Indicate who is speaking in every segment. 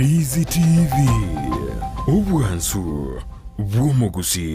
Speaker 1: Ndizi TV, obwansu bw'omugusi.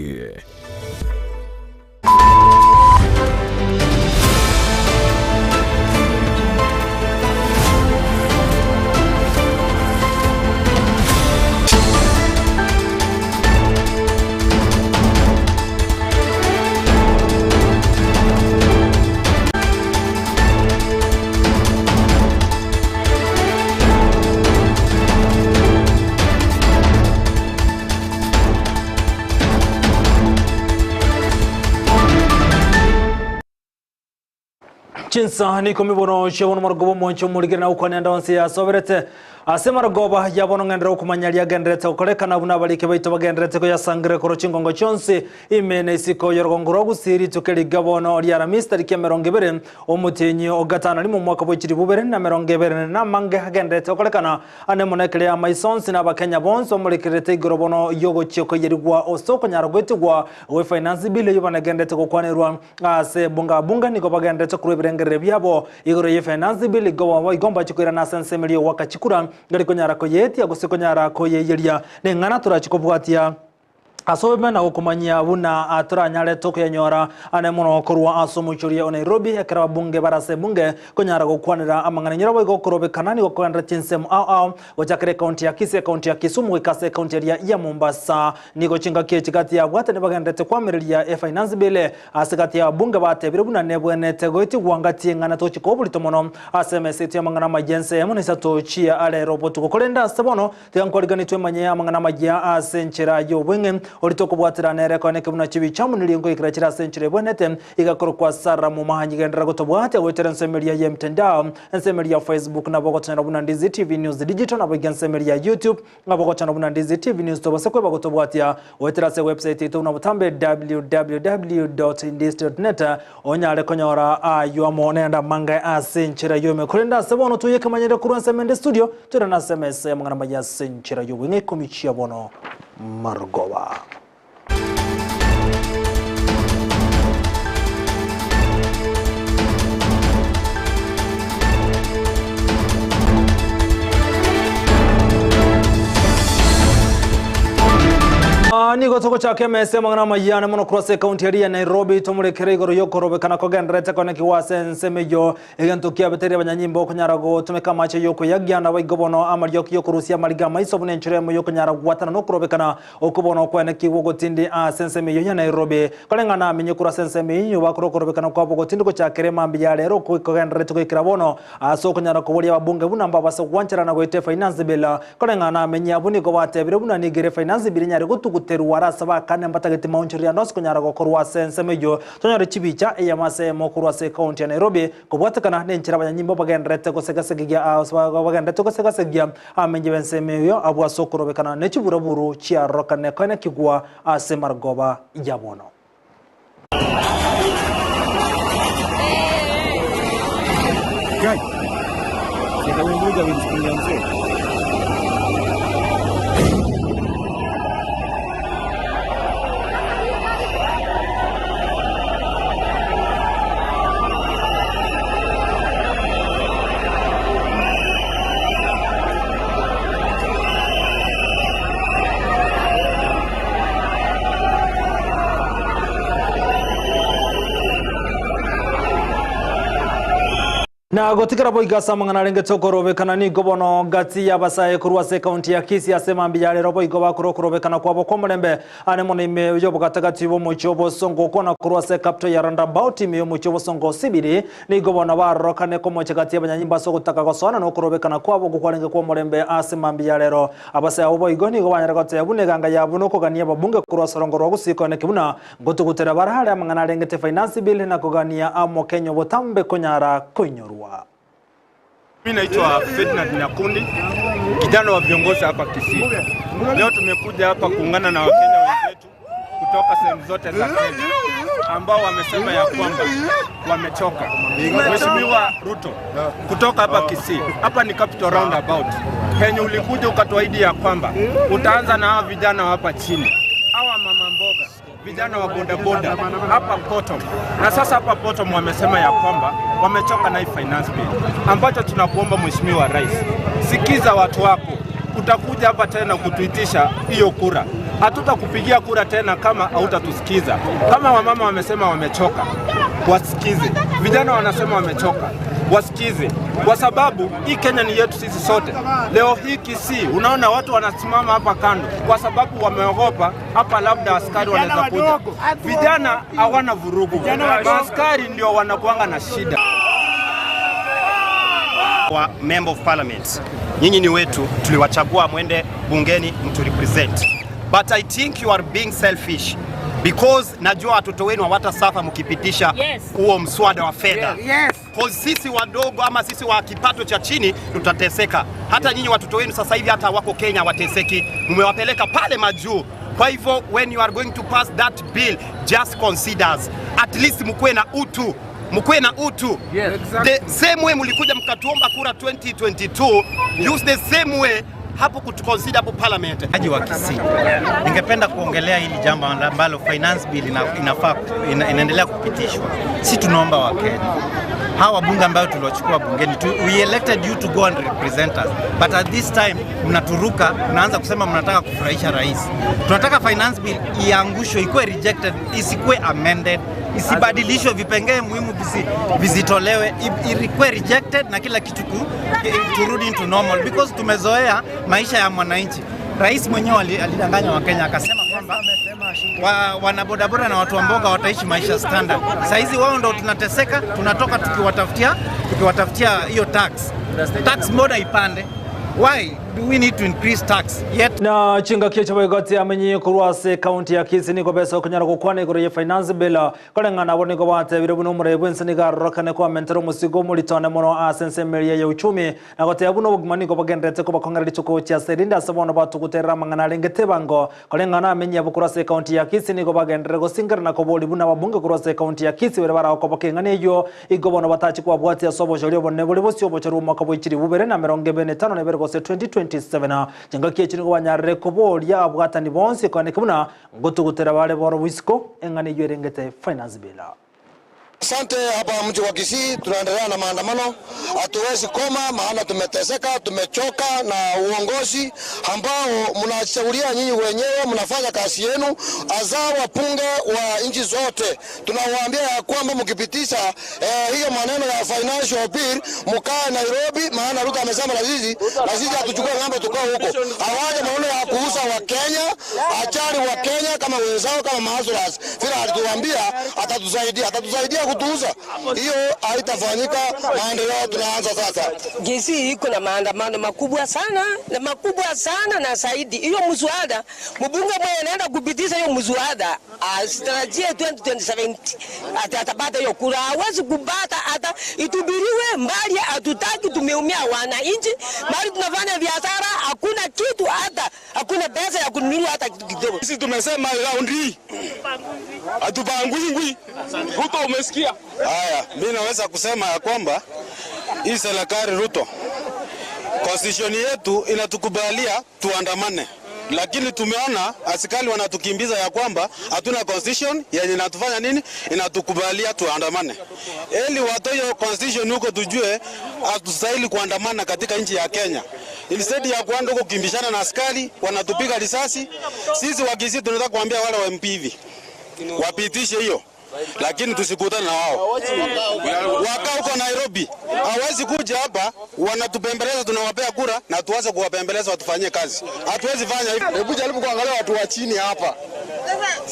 Speaker 2: Chinsa nikomi bono chiabono marogoba omonche omorigere na gokwania ande onsi yasoberete ase marogoba yabono ng'endere okomanya riagenderete gokorekana buna abarike baito bagenderete koyasangire korwa chingongo chionsi ime na isiko yorogongo rwa Gusii rituko riga bono ria Alhamisi tariki ya mirongo ibere omotienyi o gatano rimo omwaka bwa echiri bubere na mirongo ibere na amange agenderete gokorekana ane mono ekere ya maiso onsi na abakenya bonsi omorekerete igoro bono yogochia koyerigwa ase okonyara goetigwa gwe finance bill eyo banagenderete gokwanerwa ase bunga bunga nigo bagenderete korwa ebirengerere byabo igoro ye finance bill igo igomba chikoirana ase ensemerio wakachikura ngari konyara koyetia gose konyara koyeyeria neng'ana torachikobwatia asobe na gokumanyia buna atoranyare tokoyanyora ane mono korwa ase omochoria o Nairobi ekero abunge barase bunge konyara gokwanera amang'ana nyora boigo okorobekana nigo kogenderera chinsemo ao ao gochakera ekaunti ya Kisii ekaunti ya Kisumu goika ekaunti eria ya Mombasa nigo chingaki echi gati yabwate nibagenderete kwamereria e finance bill ase gati ya abunge batebire buna nebwenete goetigwa ngati eng'ana tochika oborito mono ase emeseti amang'ana amaya ensemo na isato chia arero obotuko korende ase bono tiga nkwariganetwe emanye amang'ana amaya ase enchera ya obweng'e oritokobwatera nere koneke buna chibicha muniri ngoikira chira ase enchera ebwenete igakorokwa Sara Mumahanyi gendera gotobwatia goetera ensemeria ya mtandao ensemeria ya Facebook nabo gotonyora buna Ndizi TV News Digital nabo iga ensemeria ya YouTube nabo gotonyora buna Ndizi TV News tobase kweba gotobwatia goetera ase website yetu na butambe www.ndizi.net onyare konyora ayo amo nenda manga ase enchera yome korenda ase bono tuyekemanyere kurwa ensemende studio tura na SMS ya mang'ana maya ase enchera yobweng'e komichia bono Margoba. Nigo togochaka emese amang'ana amayia mono korwa ase ekaunti eria ya Nairobi tomorekere igoro yokorobekana kogenderete konekiwa ase ensemo eyo egento kiabeteire abanyanyimbo okonyara gotumeka amache yokoyagia nabo igo bono amarioki yokorusia amariga amaiso buna enchera emo yokonyara gwatana na okorobekana okobona okwenekiwa ogotindi ase ensemo eyo ya Nairobi koreng'ana amenye korwa ase ensemo eywo bakora okorobekana kwabo ogotindi gochakera emambi ya rero kogenderete goikera bono ase okonyara koboria ababunge buna mbabase gwancherana goeta finance bill koreng'ana amenye abwo nigo batebire buna nigere finance bill nyare gotuguterwa warasa bakane mbatagete maoncheria ndosi konyara gokorwa ase ensemo eyo tonyore chibicha eyamase korwa ase ekaunti ya Nairobi kobwatekana nenchera abanyanyimbo bagenderete gosegasegia bagenderete gosegasegia amenye b'ensemo eyo abwo ase okorobekana nechiburaburu chiarorokane koene kigwa ase marogoba ya bono.
Speaker 3: Guy, nikamuvuja windscreen ya mzee.
Speaker 2: Na gotikera boiga samang'ana renge tokorobekana nigo bono gati y'abasae korwa ase ekaunti ya Kisii ase mambi ya rero boigo bakora okorobekana kwabo kw'omorembe ane mono ime yobogatagati bw'omochie obosongo okona korwa ase capital ya roundabout ime y'omochie obosongo sibiri nigo bono barorokane komochie gati y'abanyanyimbo ase ogotaka gosona na okorobekana kwabo gokwarenge kw'omorembe ase mambi ya rero abasae abo boigo nigo banyare goteba buna eganga yabo nokogania ababunge korwa ase orongo rwa Gusii koneki buna ngotugutera barahare amang'ana arengete finance bill na kogania amo Kenya obotambe konyara koinyorwa.
Speaker 4: Mimi naitwa Ferdinand Nyakundi, kijana wa viongozi hapa Kisii. Leo tumekuja hapa kuungana na Wakenya wenzetu kutoka sehemu zote za Kenya ambao wamesema ya kwamba wamechoka. Mheshimiwa Ruto, kutoka hapa Kisii, hapa ni Capital Roundabout, penye ulikuja ukatuahidi ya kwamba utaanza na hawa vijana hapa chini, hawa mama mboga, vijana wa bodaboda hapa Potom. Na sasa hapa Potom wamesema ya kwamba wamechoka na hii finance bill. Ambacho tunakuomba Mheshimiwa Rais, sikiza watu wako. utakuja hapa tena kutuitisha hiyo kura. Hatutakupigia kura tena kama hautatusikiza. Kama wamama wamesema wamechoka, wasikize. Vijana wanasema wamechoka, wasikize, kwa sababu hii Kenya ni yetu sisi sote. Leo hii Kisii unaona watu wanasimama hapa kando kwa sababu wameogopa hapa, labda askari wanaweza kuja. Vijana hawana vurugu, askari ndio wanakuanga na shida.
Speaker 5: Wa member of parliament, nyinyi ni wetu, tuliwachagua mwende bungeni mtu represent, but I think you are being selfish because najua watoto wenu hawatasafa mkipitisha huo mswada wa fedha. Cause sisi wadogo ama sisi wa kipato cha chini tutateseka. Hata nyinyi watoto wenu sasa hivi hata wako Kenya wateseki, mmewapeleka pale majuu. Kwa hivyo when you are going to pass that bill, just consider at least mkuwe na utu. Mkuwe na utu.
Speaker 4: Yes, exactly.
Speaker 5: The same way mlikuja mkatuomba kura 2022, use the same way hapo kutuconsider hapo parliament.
Speaker 6: Haji wa Kisii, ningependa kuongelea hili jambo ambalo finance bill inaendelea kupitishwa. Si tunaomba wa Kenya, hawa wabunge ambao tuliwachukua bungeni, we elected you to go and represent us, but at this time mnaturuka, mnaanza kusema mnataka kufurahisha rais. Tunataka finance bill iangushwe, ikuwe rejected, isikuwe amended, isibadilishwe, vipengee muhimu visitolewe, ikuwe rejected na kila kitu turudi into normal, because tumezoea maisha ya mwananchi. Rais mwenyewe alidanganya Wakenya akasema kwamba wanabodaboda na watu wa mboga wataishi maisha standard. Saizi wao ndo tunateseka, tunatoka tukiwatafutia hiyo tax. Tax mbona ipande? Why do we need to increase tax? Yet
Speaker 2: na chinga kicha baigati amenyi kurwase county ya Kisii niko besa kunyara gukwana igoro ye finance bill kolengana bo niko bate biro buno murebo ensiniga rokane kwa mentero musigo mulitone mono asense meria ya uchumi na gote buno buguma niko bagenderete ko bakongera lichoko cha serinda sabono batuguterera mangana lengete bango kolengana amenyi abo kurwase county ya Kisii niko bagendere gosingera na koboli buna babunge kurwase county ya Kisii bere barako bakengane iyo igobono batachi kwa bwati asobo jolio bonne boli bosio bocharu mwaka bwikiri bubere na 45 na bere gose 2027 jenga kiye ngo banyarre kobolia abwatani bonse kone kumuna ngotugutera bale boro wisiko engane yerengete finance bill.
Speaker 7: Asante. Hapa mji wa Kisii tunaendelea na maandamano, hatuwezi koma maana tumeteseka, tumechoka na uongozi ambao mnashauria nyinyi wenyewe, mnafanya kazi yenu. Azaa wapunge wa nchi zote tunawaambia ya kwamba mkipitisha hiyo maneno ya financial bill mkae Nairobi, maana Ruto amesema na sisi hatuchukue ng'ambo, tukae huko. Hawaje maneno ya kuuza wa Kenya, achari wa Kenya kama wenzao kama mahasulas. Vile alituambia atatusaidia kutuuza, hiyo haitafanyika. Maendeleo tunaanza sasa.
Speaker 8: Kisii iko na maandamano makubwa sana na makubwa sana na zaidi. Hiyo mswada mbunge mwenye anaenda kupitisha hiyo mswada asitarajie 2027 atapata hiyo kura, hawezi kupata. Hata itubiriwe mbali, hatutaki, tumeumia wananchi. Bali tunafanya biashara, hakuna kitu, hata hakuna pesa ya kununua hata kitu kidogo.
Speaker 9: Sisi tumesema round hii hatupangwi. Ruto, umesikia? Haya, mimi naweza kusema ya kwamba hii serikali Ruto, constitution yetu inatukubalia tuandamane, lakini tumeona askari wanatukimbiza ya kwamba hatuna constitution yenye inatufanya nini, inatukubalia tuandamane. Eli watoyo constitution huko tujue hatustahili kuandamana katika nchi ya Kenya. Instead ya kuanda huko kukimbishana na askari wanatupiga risasi. Sisi wa Kisii tunataka kuambia wale wa MP hivi wapitishe hiyo, lakini tusikutane na wao. Wakaa huko Nairobi, hawezi kuja hapa, wanatupembeleza, tunawapea kura na tuanze kuwapembeleza watufanyie kazi. Hatuwezi fanya hivyo.
Speaker 7: Hebu jaribu kuangalia watu wa chini hapa.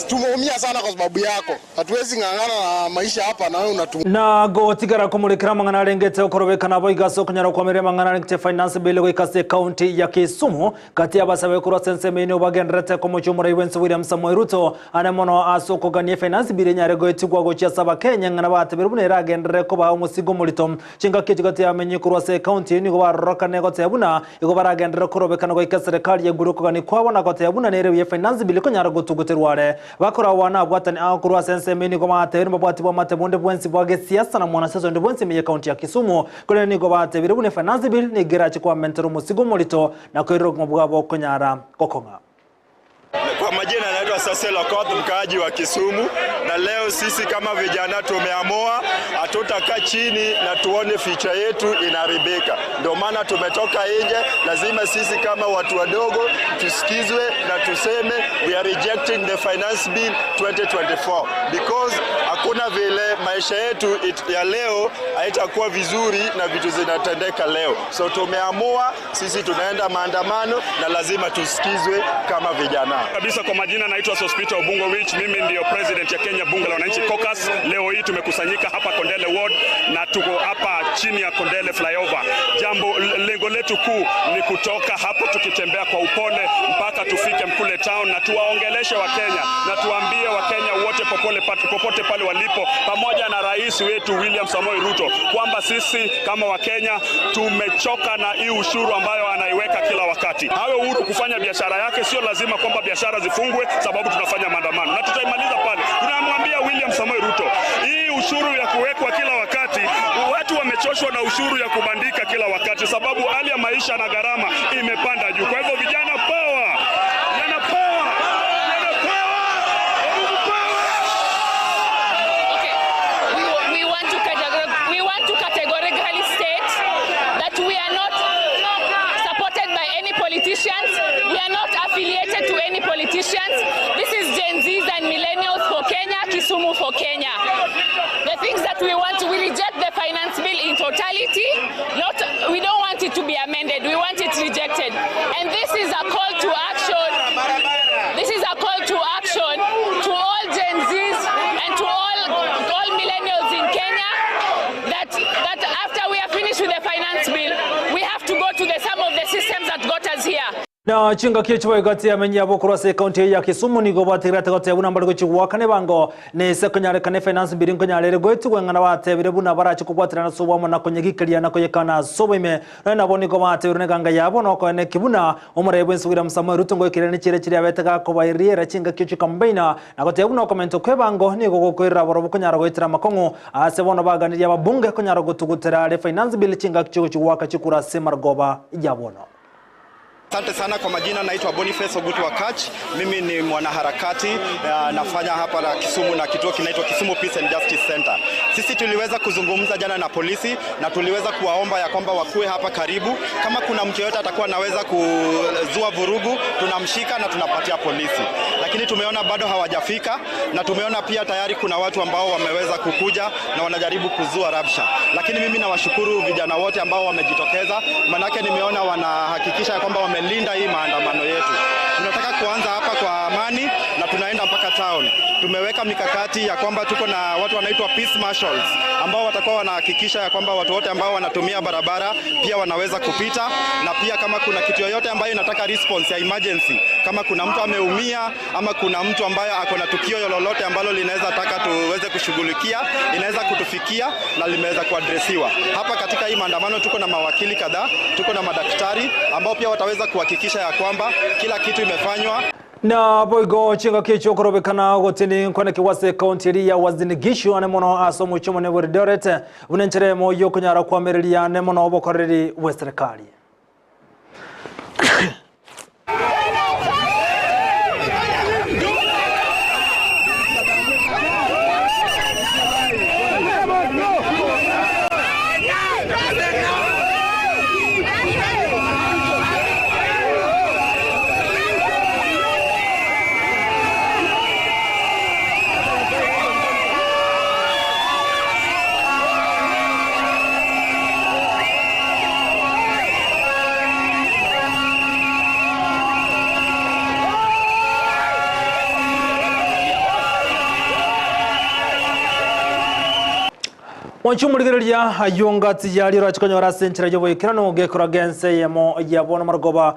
Speaker 7: Tumeumia sana kwa sababu yako. Hatuwezi ngangana na maisha hapa na wewe unatu.
Speaker 2: Na gotigara kumulikira mangana lengete okorobeka nabo igaso kunyara kwa mere mangana lengete finance bill go ikase county ya Kisumu kati abasabe kurwa sense mene obagenderete ko muchumura Iwenso William Samoei Ruto anemono asoko ganie finance bill nyare go etigwa go chia saba Kenya ngana batebere bunera agendere ko ba umusigo mulito chinga kiti kati amenye kurwa se county ni go baroroka nego tebuna igo baragendere korobeka no go serikali yeguruko gani kwabona ko tebuna nere ye finance bill ko nyara gotuguterware bakora wana bwatani akurwa sense mene go matebere mbwati bwa matebonde bwensi bwage siasa na mwana seso ndibwensi miye county ya Kisumu kule ni go batebere bune finance bill ni gerachi kwa mentero musigo mulito na koiro ngobwabo konyara kokonga.
Speaker 10: Kwa majina naitwa Sasel Okoth, mkaaji wa Kisumu, na leo Leo sisi kama vijana tumeamua hatutakaa chini na tuone future yetu inaharibika. Ndio maana tumetoka nje. Lazima sisi kama watu wadogo tusikizwe na tuseme we are rejecting the finance bill 2024 because hakuna vile maisha yetu ya leo haitakuwa vizuri na vitu zinatendeka leo. So tumeamua sisi tunaenda maandamano na lazima tusikizwe kama vijana.
Speaker 11: Kabisa, kwa majina naitwa Sospita Obungo Wich, mimi ndio president ya Kenya Bunge la Wananchi Caucus. Leo hii tumekusanyika hapa Kondele Ward na tuko hapa chini ya Kondele Flyover. Jambo lengo letu kuu ni kutoka hapo tukitembea kwa upole mpaka tufike Mkule Town na tuwaongeleshe Wakenya na tuambie Wakenya wote popote pale walipo, pamoja na rais wetu William Samoei Ruto, kwamba sisi kama Wakenya tumechoka na hii ushuru ambayo anaiweka kila wakati. Awe huru kufanya biashara yake, sio lazima kwamba biashara zifungwe sababu tunafanya maandamano, na tutaimaliza pale. Tunamwambia William Samoei Ruto, hii ushuru ya kuwekwa kila wakati, watu wamechoshwa na ushuru ya kubandika kila wakati, sababu hali ya maisha na gharama imepanda juu. Kwa hivyo vijana power, vijana power, vijana power, power.
Speaker 12: Okay, we want to categorically state that we are not supported by any politicians. We are not affiliated to any politicians. This is Gen Zs and millennials for Kenya, Kisumu for Kenya. The things that we want, we reject the finance bill in totality. We don't want it to be amended. We want it rejected. And this is a call to action. This is a call to action to all Gen Zs and to all millennials in Kenya that after we are finished with the finance bill, we have to go to some of the systems that got us here.
Speaker 2: Na chinga kichwa igati amenya bokorwa county ya Kisumu nigo batigirate gote buna mbali gochigwaka ne bango ne sekonyare kane finance bill nkonyarere goetu gwengana batebire buna barachi kobwatirana sobamo na konyegikeria na koyekana sobime na nabo nigo batebire ne ganga yabo no koene kibuna omurebo ensugira Samuel Ruto ngoikire ne chire chire abetega kobairiera chinga kichwa kambaina na gote buna komento kwebango nigo gokoirira borobo konyara goitira makongo ase bono baganiria ababunge konyara gotugutera le finance bill chinga kichwa chigwaka chikura semargoba yabono.
Speaker 13: Asante sana kwa majina, naitwa Boniface Ogutu Wakach. Mimi ni mwanaharakati, nafanya hapa na Kisumu na kituo kinaitwa Kisumu Peace and Justice Center. Sisi tuliweza kuzungumza jana na polisi na tuliweza kuwaomba ya kwamba wakue hapa karibu. Kama kuna mtu yeyote atakuwa anaweza kuzua vurugu, tunamshika na tunapatia polisi. Lakini tumeona bado hawajafika na tumeona pia tayari kuna watu ambao wameweza kukuja na wanajaribu kuzua rabsha. Lakini mimi nawashukuru vijana wote ambao wamejitokeza, manake nimeona wanahakikisha kwamba linda hii maandamano yetu. Tunataka kuanza hapa kwa amani na tunaenda mpaka town. Tumeweka mikakati ya kwamba tuko na watu wanaitwa peace marshals ambao watakuwa wanahakikisha ya kwamba watu wote ambao wanatumia barabara pia wanaweza kupita, na pia kama kuna kitu yoyote ambayo inataka response ya emergency, kama kuna mtu ameumia ama kuna mtu ambaye ako na tukio lolote ambalo linaweza taka tuweze kushughulikia, inaweza kutufikia na limeweza kuadresiwa. Hapa katika hii maandamano tuko na mawakili kadhaa, tuko na madaktari ambao pia wataweza kuhakikisha ya kwamba kila kitu imefanywa.
Speaker 2: Na boigo chinga kicho korobekana gotini nkwane kiwase county ya Uasin Gishu ane mono asomo chomo ne Eldoret unenchere moyo kunyara kwamereria ne mono obokoreri we serikali. Wanchumuligeria ayonga tiyaliro achikonyora senchira yobo ikirano gekora gense yemo yabona margoba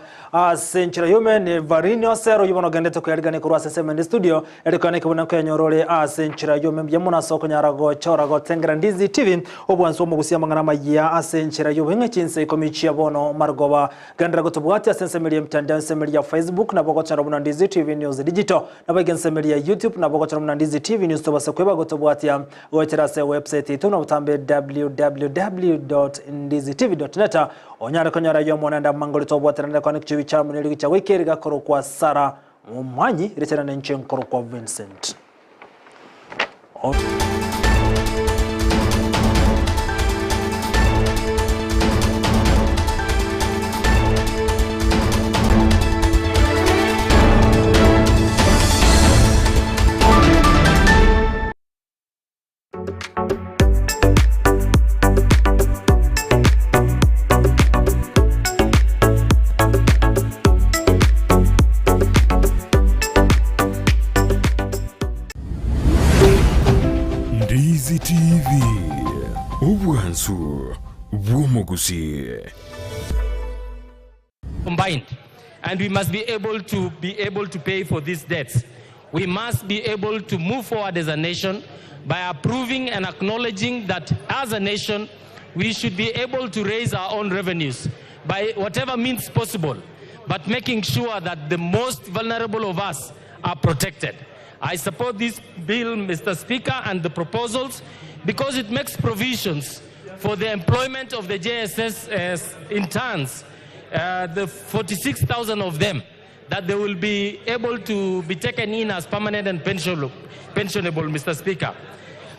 Speaker 2: senchira yome ne varinio sero yobono gendete kuyaligane kurwa seseme studio erikane kibona kuyanyorole senchira yome byamuna soko nyarago chora go tengera Ndizi TV obwanso mu gusiya mangana maya senchira yobo ngechinse ikomichi yabono margoba gendera gotobwati sensemelia mtandao semelia Facebook na bogo chara buna Ndizi TV News Digital na bagensemelia YouTube na bogo chara buna Ndizi TV News tobase kweba gotobwati gochera se website ituna www.ndizitv.net onyara konyara yo monanda mangoli tobwaterana kwa nikichibi cha muneli cha wiki rigakoro kwa Sara Mwanyi rechera nenche nkoro kwa Vincent
Speaker 1: Ndizi TV, obwansu bw'omugusi.
Speaker 14: Combined, and we must be able to pay for these debts. We must be able to move forward as a nation by approving and acknowledging that as a nation we should be able to raise our own revenues by whatever means possible, but making sure that the most vulnerable of us are protected. I support this bill, Mr. Speaker, and the proposals because it makes provisions for the employment of the JSS interns, the 46,000 of them, that they will be able to be taken in as permanent and pensionable, Mr. Speaker.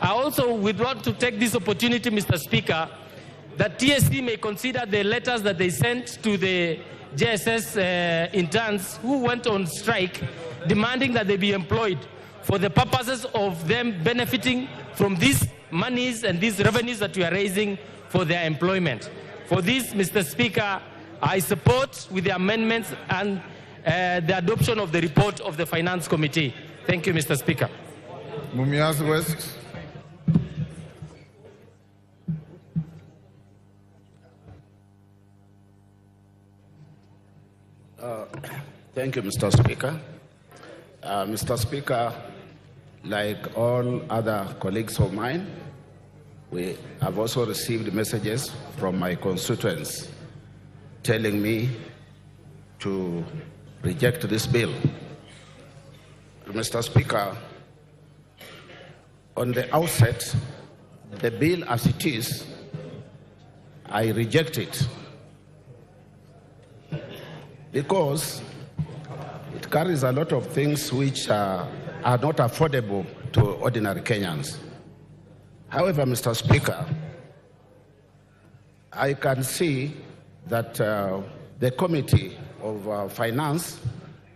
Speaker 14: I also would want to take this opportunity, Mr. Speaker, that TSC may consider the letters that they sent to the JSS interns who went on strike demanding that they be employed for the purposes of them benefiting from these monies and these revenues that we are raising for their employment. For this, Mr. Speaker, I support with the amendments and the adoption of the report of the Finance Committee. Thank you, Mr. Speaker.
Speaker 15: Mumias West.
Speaker 16: Thank you, Mr. Speaker. Mr. Speaker, like all other colleagues of mine, we have also received messages from my constituents telling me to reject this bill. Mr. Speaker, on the outset, the bill as it is, I reject it because it carries a lot of things which are not affordable to ordinary Kenyans. However, Mr. Speaker, I can see that the Committee of Finance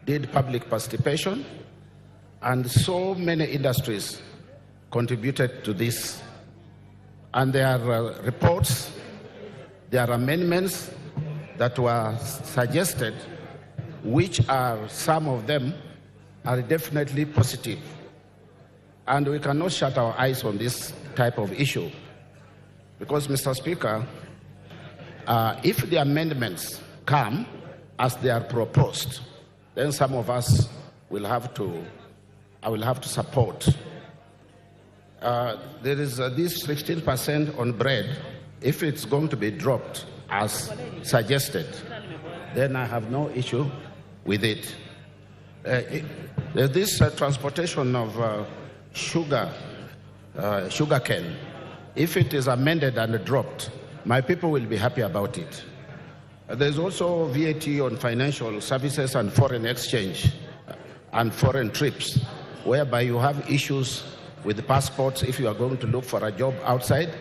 Speaker 16: did public participation, and so many industries contributed to this. And there are reports, there are amendments that were suggested, which are, some of them are definitely positive. And we cannot shut our eyes on this type of issue. Because, Mr. Speaker, if the amendments come as they are proposed, then some of us will have to, I will have to support. There is this 16% on bread. If it's going to be dropped as suggested, then I have no issue with it. This transportation of sugar cane, if it is amended and dropped, my people will be happy about it. There's also VAT on financial services and foreign exchange and foreign trips, whereby you have issues with the passports if you are going to look for a job outside.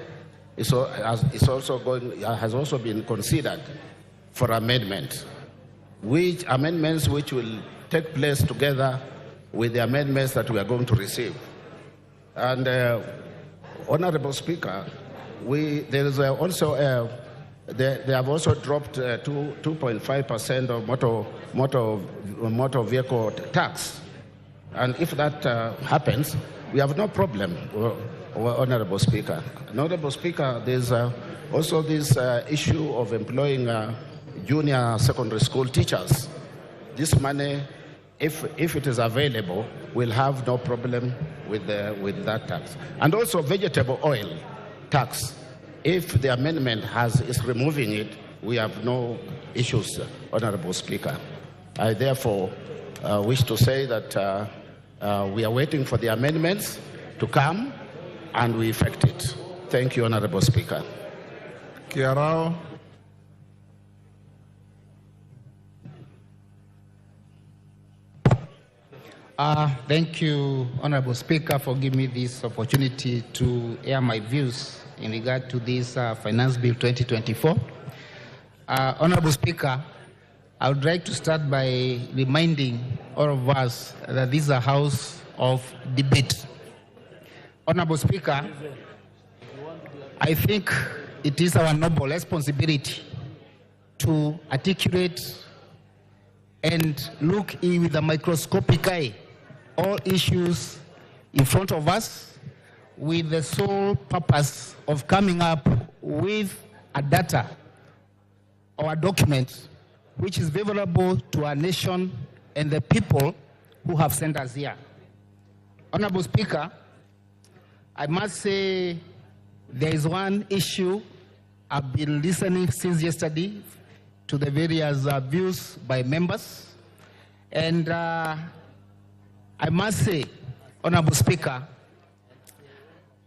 Speaker 16: It's also going, has also been considered for amendment, which amendments which will take place together with the amendments that we are going to receive. And Honorable Speaker, there is also they have also dropped 2.5% of motor vehicle tax, and if that happens, we have no problem, Honorable Speaker. Honorable Speaker, there's also this issue of employing junior secondary school teachers. This money, if it is available, we'll have no problem with that tax. And also vegetable oil tax. If the amendment is removing it, we have no issues, Honorable Speaker. I therefore wish to say that we are waiting for the amendments to come and we effect it. Thank you, Honorable Speaker.
Speaker 15: Kiarao.
Speaker 16: Thank you, Honorable Speaker, for giving me this opportunity to air my views in regard to this Finance Bill 2024. Honorable Speaker, I would like to start by reminding all of us that this is a house of debate. Honorable Speaker, I think it is our noble responsibility to articulate and look in with a microscopic eye all issues in front of us with the sole purpose of coming up with a data or a document which is favorable to our nation and the people who have sent us here. Honorable Speaker, I must say there is one issue I've been listening since yesterday to the various views by members. And I must say, Honorable Speaker,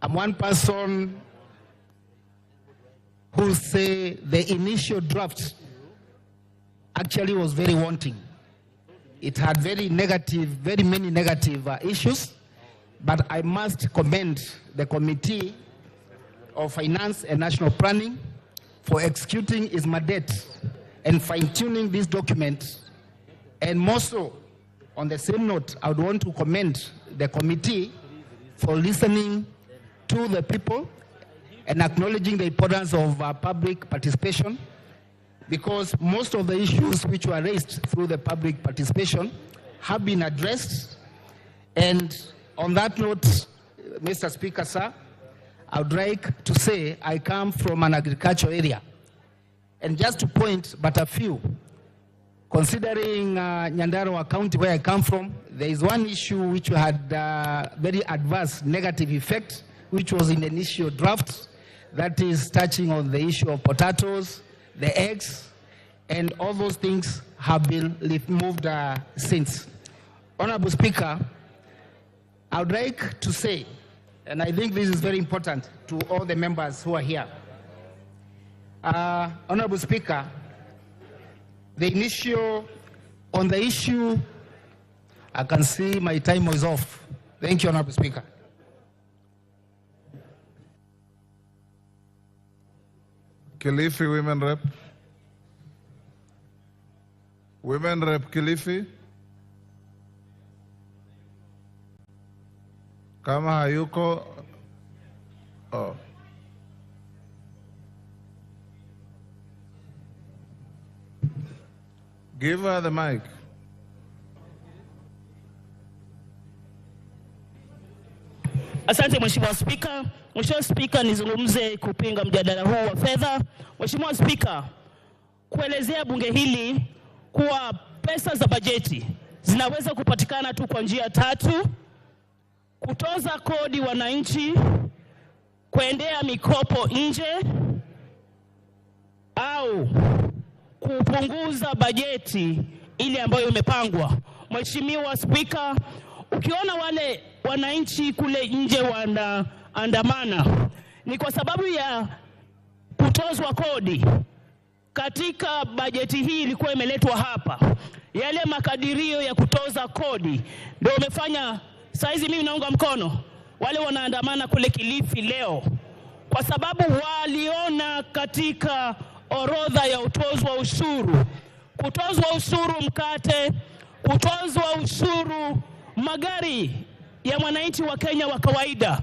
Speaker 16: I'm one person who say the initial draft actually was very wanting. It had very many negative issues, but I must commend the Committee of Finance and National Planning for executing its mandate and fine-tuning this document. And more so, on the same note, I would want to commend the committee for listening to the people and acknowledging the importance of public participation, because most of the issues which were raised through the public participation have been addressed. And on that note, Mr. Speaker, sir, I would like to say I come from an agricultural area. And just to point but a few, considering Nyandarua County, where I come from, there is one issue which had very adverse negative effect, which was in the initial draft, that is touching on the issue of potatoes, the eggs, and all those things have been removed since. Honorable Speaker, I would like to say, and I think this is very important to all the members who are here. Honorable Speaker, the initial, on the issue, I can see my time is off. Thank you, Honorable Speaker.
Speaker 15: Kilifi Women Rep. Women Rep Kilifi. Kama hayuko. Oh. Give her the mic.
Speaker 17: Asante Mheshimiwa Spika. Mheshimiwa Spika, nizungumze kupinga mjadala huu wa fedha. Mheshimiwa Spika, kuelezea bunge hili kuwa pesa za bajeti zinaweza kupatikana tu kwa njia tatu: kutoza kodi wananchi, kuendea mikopo nje, au kupunguza bajeti ile ambayo imepangwa. Mheshimiwa Spika, ukiona wale wananchi kule nje wanaandamana ni kwa sababu ya kutozwa kodi. Katika bajeti hii ilikuwa imeletwa hapa, yale makadirio ya kutoza kodi ndio umefanya saizi mimi naunga mkono wale wanaandamana kule Kilifi leo, kwa sababu waliona katika orodha ya utozwa ushuru, kutozwa ushuru mkate, kutozwa ushuru magari ya mwananchi wa Kenya wa kawaida.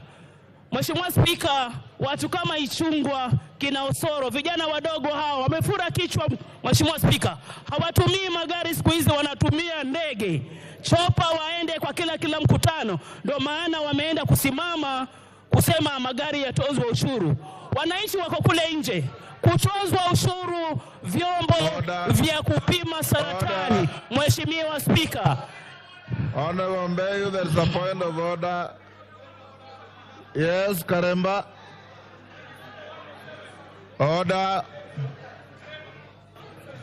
Speaker 17: Mheshimiwa Spika, watu kama Ichungwa, kina Osoro, vijana wadogo hao wamefura kichwa. Mheshimiwa Spika, hawatumii magari siku hizi, wanatumia ndege, chopa, waende kwa kila mkutano. Ndio maana wameenda kusimama kusema magari yatozwe ushuru. Wananchi wako kule nje, kutozwa ushuru vyombo vya kupima saratani. Mheshimiwa Spika.
Speaker 15: Honorable Mbeyu, there is a point of order. Yes, Karemba. Order.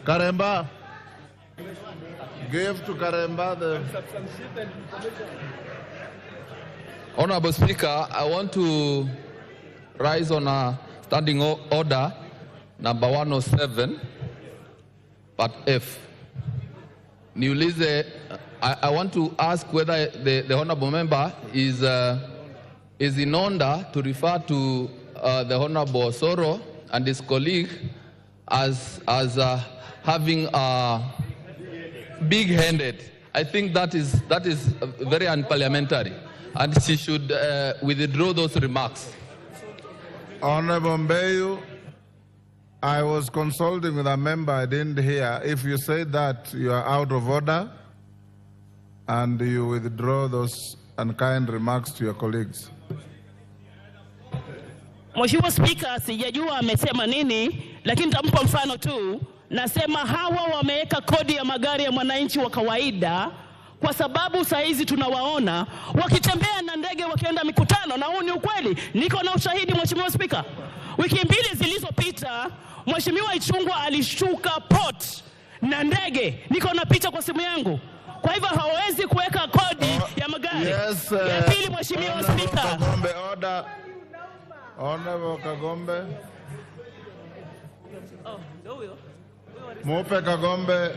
Speaker 15: Karemba. Give to Karemba the...
Speaker 18: Honorable Speaker, I want to rise on a standing order number 107, part F. Niulize, I want to ask whether the honorable member is in order to refer to the Honorable Osoro and his colleague as having big-handed. I think that is very unparliamentary, and she should withdraw those remarks.
Speaker 15: Honorable Mbeyu, I was consulting with a member I didn't hear. If you say that, you are out of order, and you withdraw those unkind remarks to your colleagues.
Speaker 17: Mheshimiwa Spika, sijajua amesema nini, lakini nitampa mfano tu. Nasema hawa wameweka kodi ya magari ya mwananchi wa kawaida kwa sababu saa hizi tunawaona wakitembea na ndege wakienda mikutano, na huu ni ukweli. Niko na ushahidi Mheshimiwa Spika. Wiki mbili zilizopita Mheshimiwa Ichung'wah alishuka port na ndege. Niko na picha kwa simu yangu. Kwa hivyo hawezi kuweka kodi ya magari.
Speaker 15: Yes,
Speaker 17: ya pili Mheshimiwa Spika.
Speaker 15: Kagombe, order. Honorable Kagombe. Mupe Kagombe.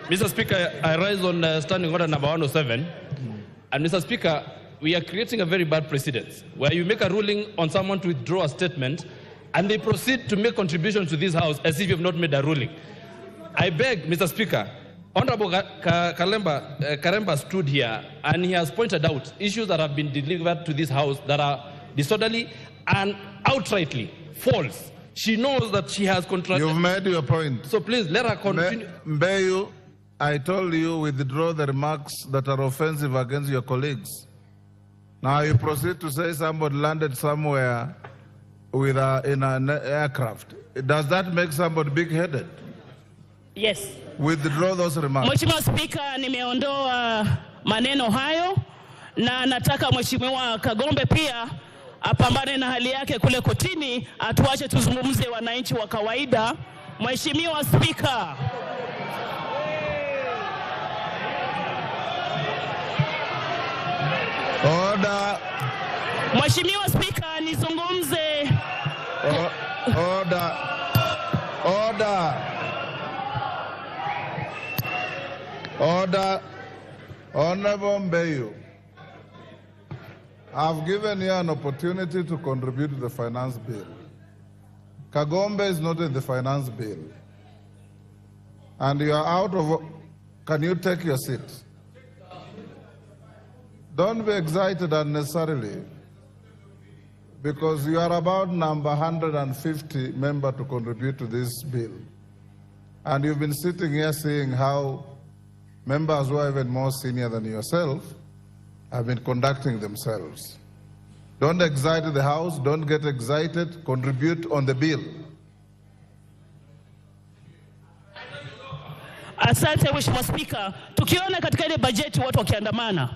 Speaker 19: Mr. Speaker, I rise on standing order number 107. And Mr. Speaker, we are creating a very bad precedent where you make a ruling on someone to withdraw a statement and they proceed to make contributions to this house as if you have not made a ruling. I beg, Mr. Speaker, Honorable Karemba stood here and he has pointed out issues that have been delivered to this house that are disorderly and outrightly false. She knows that she has contracted.
Speaker 15: You've made your point.
Speaker 19: So please let her continue.
Speaker 15: Mbeyu, I told you withdraw the remarks that are offensive against your colleagues. Now you proceed to say somebody landed somewhere with in an aircraft. Does that make somebody big-headed?
Speaker 17: Yes.
Speaker 15: Withdraw those remarks.
Speaker 17: Mheshimiwa Spika, nimeondoa maneno hayo na nataka Mheshimiwa Kagombe pia apambane na hali yake kule kotini, atuache tuzungumze wananchi wa kawaida. Mheshimiwa Spika.
Speaker 15: Order.
Speaker 17: Mheshimiwa Spika, nizungumze.
Speaker 15: Order. Order. Order. Honorable Mbeyu, I've given you an opportunity to contribute to the finance bill. Kagombe is not in the finance bill. And you are out of... Can you take your seat? Don't be excited unnecessarily, because you are about number 150 member to contribute to this bill. And you've been sitting here seeing how members who are even more senior than yourself have been conducting themselves. Don't excite the house, don't get excited, contribute on the bill.
Speaker 17: Asante Mheshimiwa Spika. Tukiona katika ile bajeti watu wakiandamana,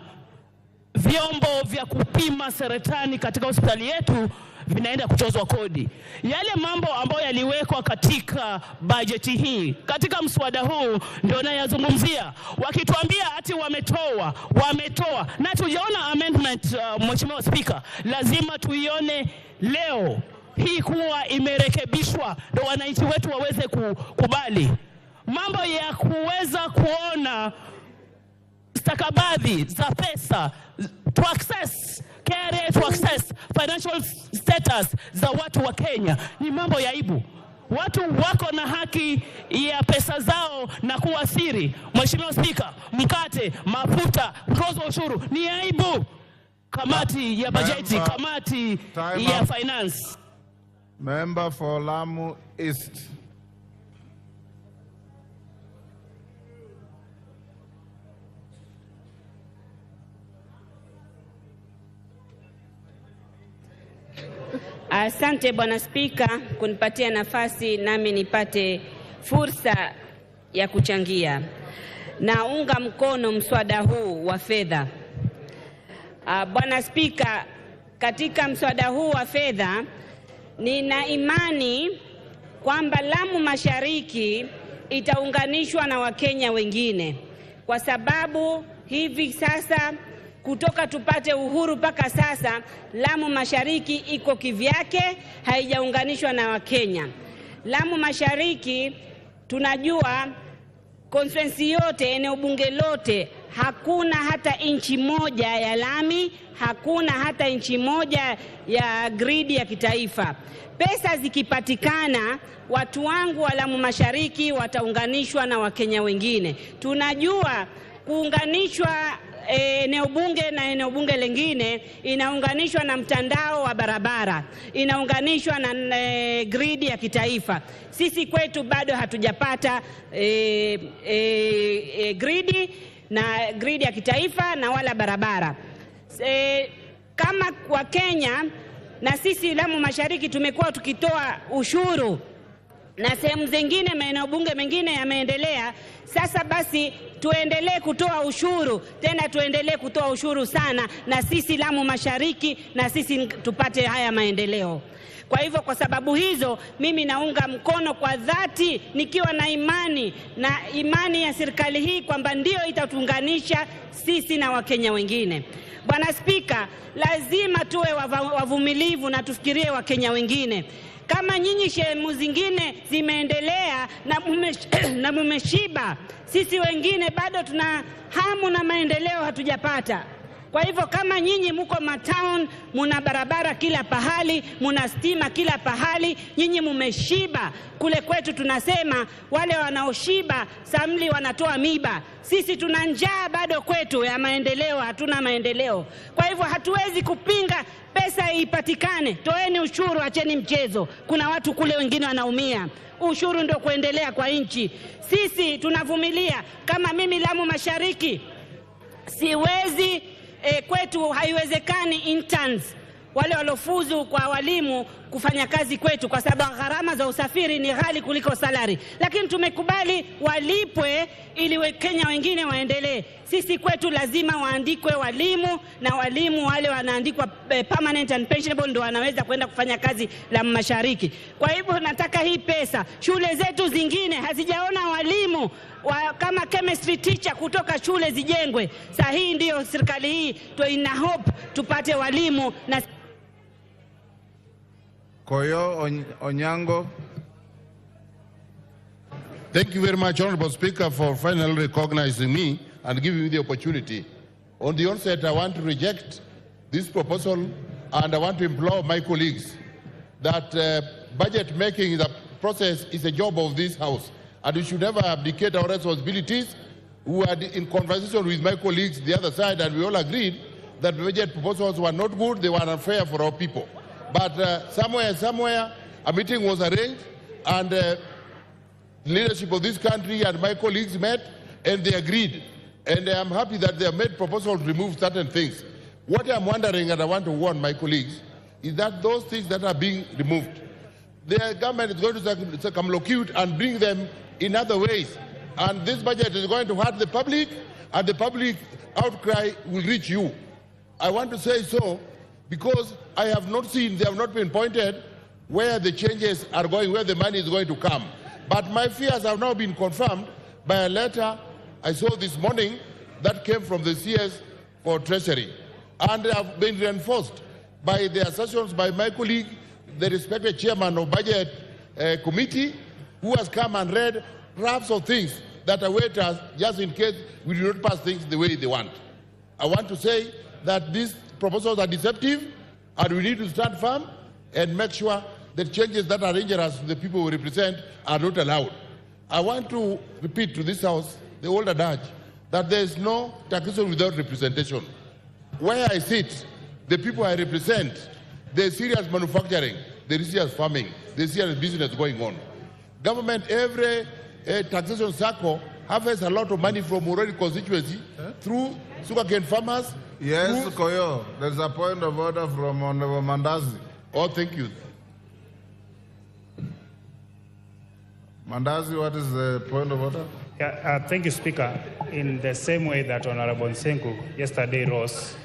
Speaker 17: vyombo vya kupima saratani katika hospitali yetu vinaenda kutozwa kodi. Yale mambo ambayo yaliwekwa katika bajeti hii, katika mswada huu ndio nayazungumzia. Wakituambia ati wametoa na tujaona amendment. Mheshimiwa Spika, lazima tuione leo hii kuwa imerekebishwa ndio wananchi wetu waweze kukubali. Mambo ya kuweza kuona stakabadhi za pesa, to access KRA, to access financial status za watu wa Kenya ni mambo ya aibu. Watu wako na haki ya pesa zao na kuwa siri. Mheshimiwa Spika, mkate, mafuta, kutozwa ushuru ni aibu. Kamati ya bajeti, kamati ya finance.
Speaker 15: Member for Lamu East.
Speaker 20: Asante Bwana Spika kunipatia nafasi nami nipate fursa ya kuchangia. Naunga mkono mswada huu wa fedha. Bwana Spika, katika mswada huu wa fedha nina imani kwamba Lamu Mashariki itaunganishwa na Wakenya wengine, kwa sababu hivi sasa kutoka tupate uhuru mpaka sasa Lamu Mashariki iko kivyake, haijaunganishwa na Wakenya. Lamu Mashariki tunajua Constituency yote, eneo bunge lote, hakuna hata inchi moja ya lami, hakuna hata inchi moja ya gridi ya kitaifa. Pesa zikipatikana, watu wangu wa Lamu Mashariki wataunganishwa na Wakenya wengine. Tunajua kuunganishwa eneo bunge na eneo bunge lingine inaunganishwa na mtandao wa barabara, inaunganishwa na gridi ya kitaifa. Sisi kwetu bado hatujapata gridi na gridi ya kitaifa na wala barabara. Kama wa Kenya na sisi Lamu Mashariki tumekuwa tukitoa ushuru na sehemu zingine maeneo bunge mengine yameendelea. Sasa basi tuendelee kutoa ushuru, tena tuendelee kutoa ushuru sana, na sisi Lamu Mashariki na sisi tupate haya maendeleo. Kwa hivyo kwa sababu hizo mimi naunga mkono kwa dhati, nikiwa na imani na imani ya serikali hii kwamba ndio itatuunganisha sisi na Wakenya wengine. Bwana Spika, lazima tuwe wavumilivu na tufikirie Wakenya wengine. Kama nyinyi sehemu zingine zimeendelea na mumeshiba, sisi wengine bado tuna hamu na maendeleo hatujapata. Kwa hivyo kama nyinyi muko matown, muna barabara kila pahali, muna stima kila pahali, nyinyi mumeshiba. Kule kwetu tunasema wale wanaoshiba samli wanatoa miba. Sisi tuna njaa bado kwetu ya maendeleo, hatuna maendeleo. Kwa hivyo hatuwezi kupinga pesa ipatikane. Toeni ushuru, acheni mchezo. Kuna watu kule wengine wanaumia. Ushuru ndio kuendelea kwa nchi. Sisi tunavumilia. Kama mimi Lamu Mashariki siwezi, kwetu haiwezekani interns wale walofuzu kwa walimu kufanya kazi kwetu, kwa sababu gharama za usafiri ni ghali kuliko salary. Lakini tumekubali walipwe ili Wakenya wengine waendelee. Sisi kwetu lazima waandikwe walimu, na walimu wale wanaandikwa permanent and pensionable ndio wanaweza kwenda kufanya kazi Lamu Mashariki. Kwa hivyo nataka hii pesa. Shule zetu zingine hazijaona walimu kama chemistry teacher kutoka shule zijengwe. Saa hii ndio serikali hii ina hope tupate walimu na
Speaker 15: Koyo Onyango.
Speaker 21: Thank you very much, Honorable Speaker, for finally recognizing me and giving me the opportunity. On the onset, I want to reject this proposal, and I want to implore my colleagues that budget making is a process, is a job of this House, and we should never abdicate our responsibilities. We were in conversation with my colleagues the other side, and we all agreed that budget proposals were not good, they were unfair for our people. But somewhere, a meeting was arranged, and the leadership of this country and my colleagues met, and they agreed. And I'm happy that they have made proposals to remove certain things. What I'm wondering, and I want to warn my colleagues, is that those things that are being removed, the government is going to circumlocute and bring them in other ways. And this budget is going to hurt the public, and the public outcry will reach you. I want to say so because I have not seen, they have not been pointed where the changes are going, where the money is going to come. But my fears have now been confirmed by a letter I saw this morning that came from the CS for Treasury. And they have been reinforced by the assertions by my colleague, the respected chairman of Budget Committee, who has come and read drafts of things that await us just in case we do not pass things the way they want. I want to say that these proposals are deceptive, and we need to stand firm and make sure that changes that are dangerous to the people we represent are not allowed. I want to repeat to this House the old adage that there is no taxation without representation. Where I sit, the people I represent, there is serious manufacturing, there is serious farming, there is serious business going on. Government, every taxation circle harvests a lot of money from already constituency through sugarcane farmers.
Speaker 15: Yes, Koyo, there's a point of order from Honorable Mandazi.
Speaker 21: Oh, thank you.
Speaker 15: Mandazi, what is the point of order?
Speaker 22: Yeah, thank you, Speaker. In the same way that Honorable Nsenku yesterday rose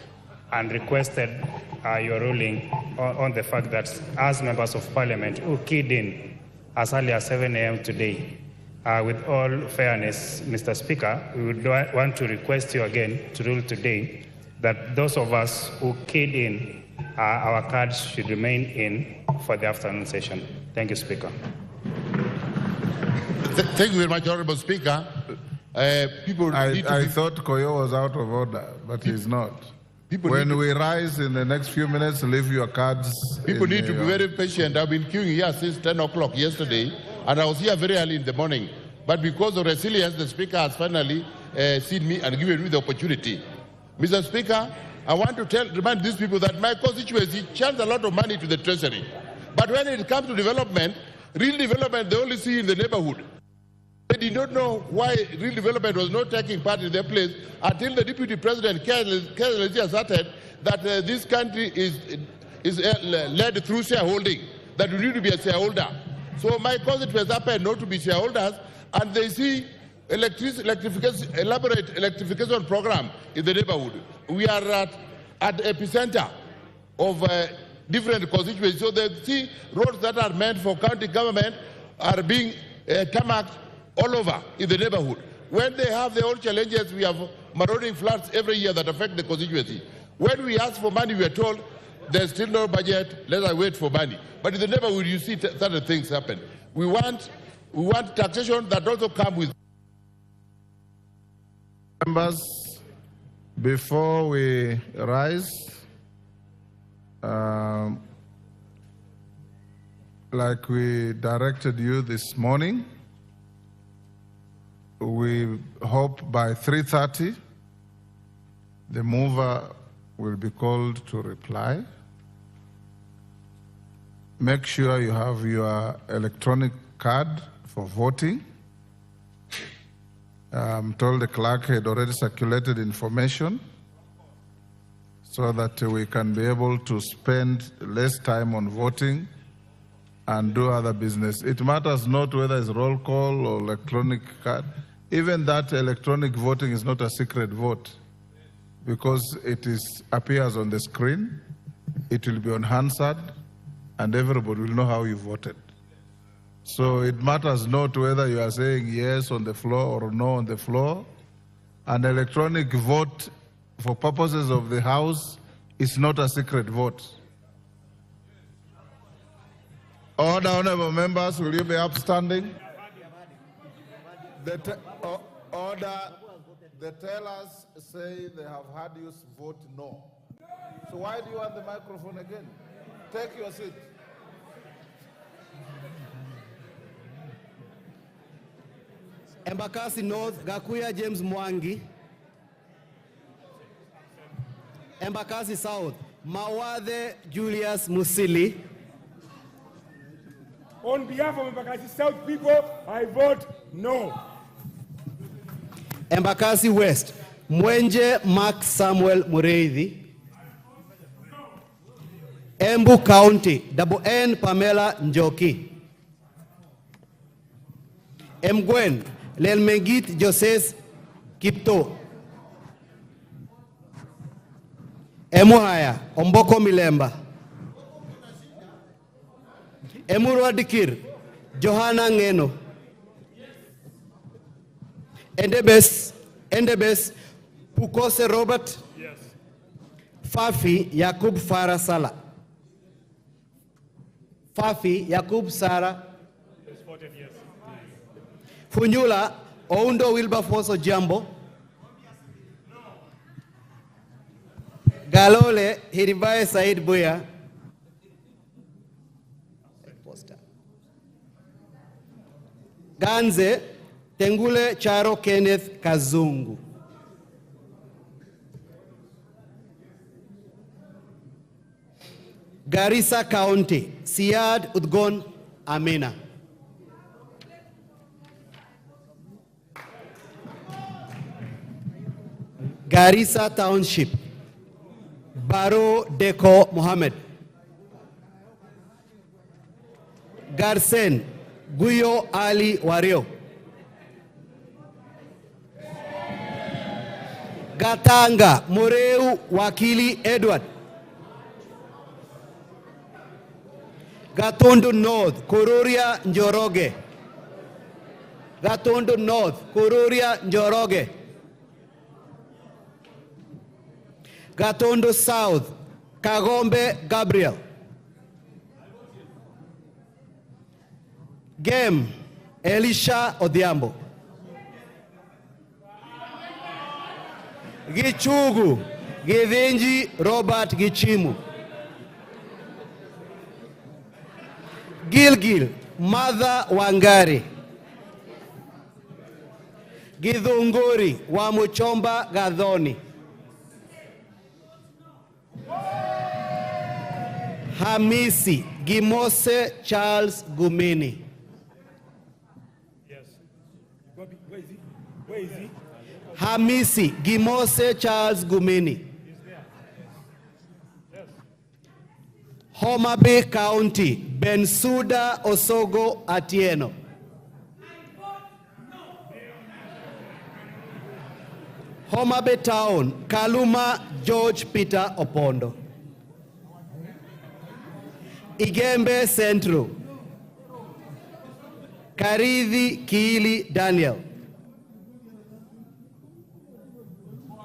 Speaker 22: and requested your ruling on the fact that as members of parliament who keyed in as early as 7 a.m. today, with all fairness, Mr. Speaker, we would want to request you again to rule today that those of us who keyed in, our cards should remain in for the afternoon session. Thank you, Speaker.
Speaker 21: Thank you very much, Honorable Speaker. People need to
Speaker 15: I
Speaker 21: be
Speaker 15: thought Koyo was out of order, but he's not.
Speaker 21: People
Speaker 15: When
Speaker 21: need to-
Speaker 15: we rise in the next few minutes, leave your cards.
Speaker 21: People
Speaker 15: in
Speaker 21: need to be
Speaker 15: your-
Speaker 21: very patient. I've been queuing here since 10 o'clock yesterday, and I was here very early in the morning. But because of resilience, the Speaker has finally seen me and given me the opportunity. Mr. Speaker, I want to remind these people that my constituency churns a lot of money to the Treasury. But when it comes to development, real development, they only see in the neighborhood. They did not know why real development was not taking part in their place until the Deputy President carelessly asserted that this country is led through shareholding, that we need to be a shareholder. So my constituents happen not to be shareholders, and they see elaborate electrification program in the neighborhood. We are at epicenter of different constituencies. So they see roads that are meant for county government are being tarmacked all over in the neighborhood. When they have their own challenges, we have marauding floods every year that affect the constituency. When we ask for money, we are told there's still no budget, let us wait for money. But in the neighborhood, you see certain things happen. We want taxation that also comes with.
Speaker 15: Members, before we rise, like we directed you this morning, we hope by 3:30 the mover will be called to reply. Make sure you have your electronic card for voting. I'm told the clerk had already circulated information so that we can be able to spend less time on voting and do other business. It matters not whether it's roll call or electronic card. Even that electronic voting is not a secret vote because it appears on the screen, it will be on Hansard, and everybody will know how you voted. So it matters not whether you are saying yes on the floor or no on the floor. An electronic vote for purposes of the House is not a secret vote. Order, honorable members, will you be upstanding? Order, the tellers say they have had you vote no. So why do you want the microphone again? Take your seat.
Speaker 3: Embakasi North, Gakuya James Mwangi. Embakasi South, Mawathe Julius Musili.
Speaker 4: On behalf of Embakasi South people, I vote no.
Speaker 3: Embakasi West, Mwenje Mark Samuel Mureithi. Embu County, Double N Pamela Njoki. Mgwen Lelmengit Joses Kipto. Emuhaya Omboko Milemba. Emurua Dikir Johanna Ngeno. Endebes Pukose Robert.
Speaker 4: Yes.
Speaker 3: Fafi Yakub Farah Sala. Fafi Yakub Sara.
Speaker 4: Yes.
Speaker 3: Funyula Oundo Wilberforce Ojambo. Galole Hiribae Said Buya. Ganze Tengule Charo Kenneth Kazungu. Garissa County, Siad Udgon Amina. Garissa Township, Baro Deko Mohammed. Garsen Guyo Ali Wario. Gatanga Moreu Wakili Edward. Gatundu North, Kururia Njoroge. Gatundu North, Kururia Njoroge. Gatundu South, Kagombe Gabriel. Gem, Elisha Odhiambo. Gichugu Githinji Robert Gichimu. Gilgil Martha Wangari. Githunguri wa Muchomba Gathoni. Hamisi Gimose Charles Gumini.
Speaker 4: Yes. Where is he? Where is he?
Speaker 3: Hamisi Gimose Charles Gumini. Homa Bay County, Bensuda Osogo Atieno. Homa Bay Town, Kaluma George Peter Opondo. Igembe Central, Karithi Kiili Daniel.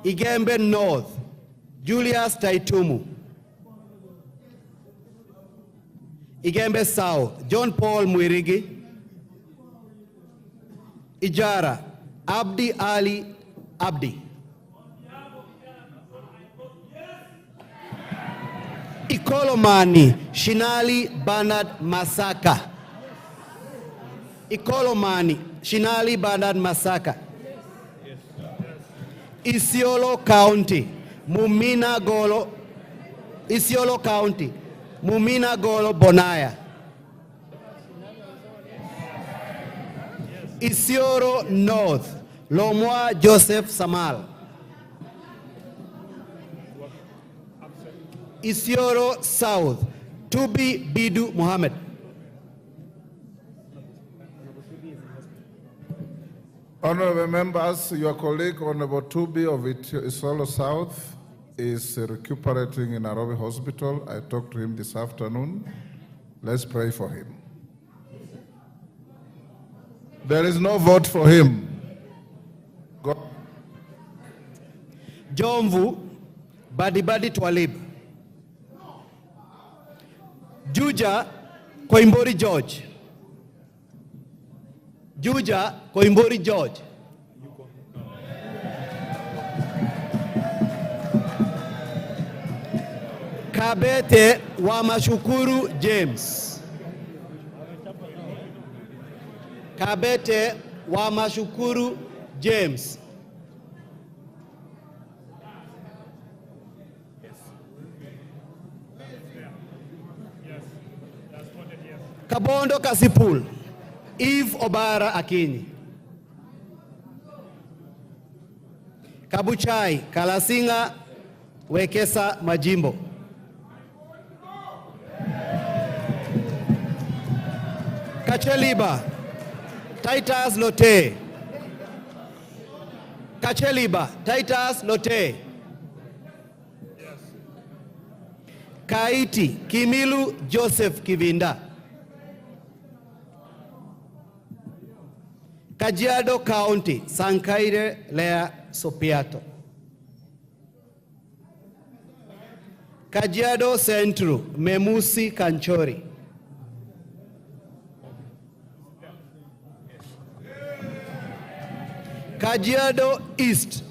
Speaker 3: Igembe North, Julius Taitumu. Igembe South, John Paul Mwirigi. Ijara, Abdi Ali Abdi. Ikolomani, Shinali Bernard Masaka. Ikolomani, Shinali Bernard Masaka. Isiolo County, Mumina Golo. Isiolo County, Mumina Golo Bonaya. Isiolo North, Lomwa Joseph Samal. Isiolo South, Tubi Bidu Mohammed.
Speaker 15: Honorable members, your colleague, Honorable Tubi of Isiolo South, is recuperating in Nairobi Hospital. I talked to him this afternoon. Let's pray for him. There is no vote for him. Go.
Speaker 3: Jomvu, Badibadi Twalib. Juja, Koimbori George. Juja, Koimbori George. Kabete Wamashukuru James. Kabete Wamashukuru James. Kabondo Kasipul, Eve Obara Akinyi. Kabuchai Kalasinga Wekesa Majimbo. Kacheliba Titus Lote. Kacheliba Titus Lote. Kaiti Kimilu Joseph Kivinda. Kajiado County, Sankaire Lea Sopiato. Kajiado Central, Memusi Kanchori. Kajiado East,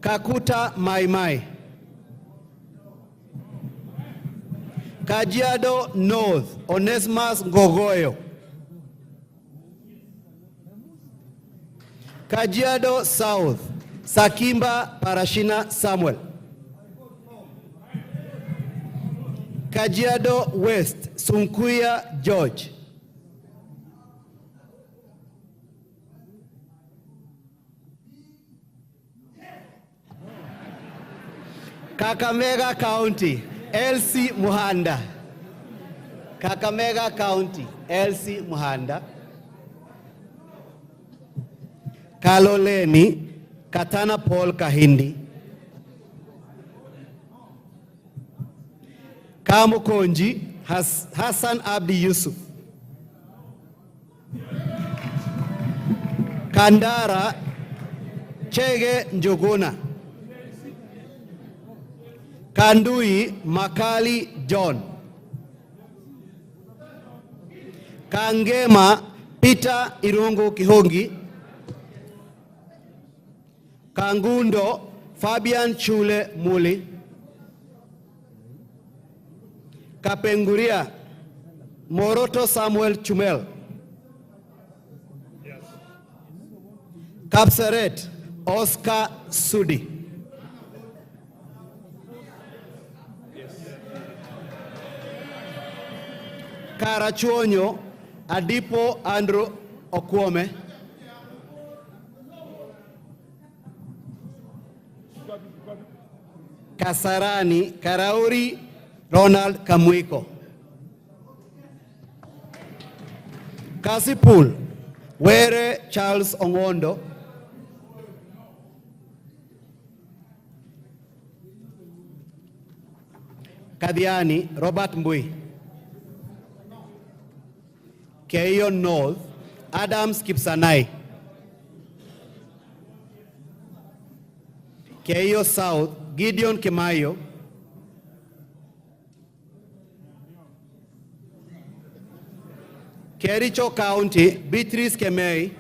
Speaker 3: Kakuta Maimai. Kajiado North, Onesmus Ngogoyo. Kajiado South, Sakimba Parashina Samuel. Kajiado West, Sunkuya George. Kakamega County, Elsie Muhanda. Kakamega County, Elsie Muhanda. Kaloleni, Katana Paul Kahindi. Kamukonji, Hassan Abdi Yusuf. Kandara, Chege Njuguna. Kandui, Makali John. Kangema, Peter Irungu Kihongi. Kangundo, Fabian Chule Muli. Kapenguria, Moroto Samuel Chumel. Kapseret, Oscar Sudi. Karachuonyo, Adipo Andrew Okwome. Kasarani, Karauri Ronald Kamwiko. Kasipul, Were Charles Ongondo. Kadiani, Robert Mbui. Keio North, Adams Kipsanai. Keio South, Gideon Kimayo. Kericho County, Beatrice Kemei.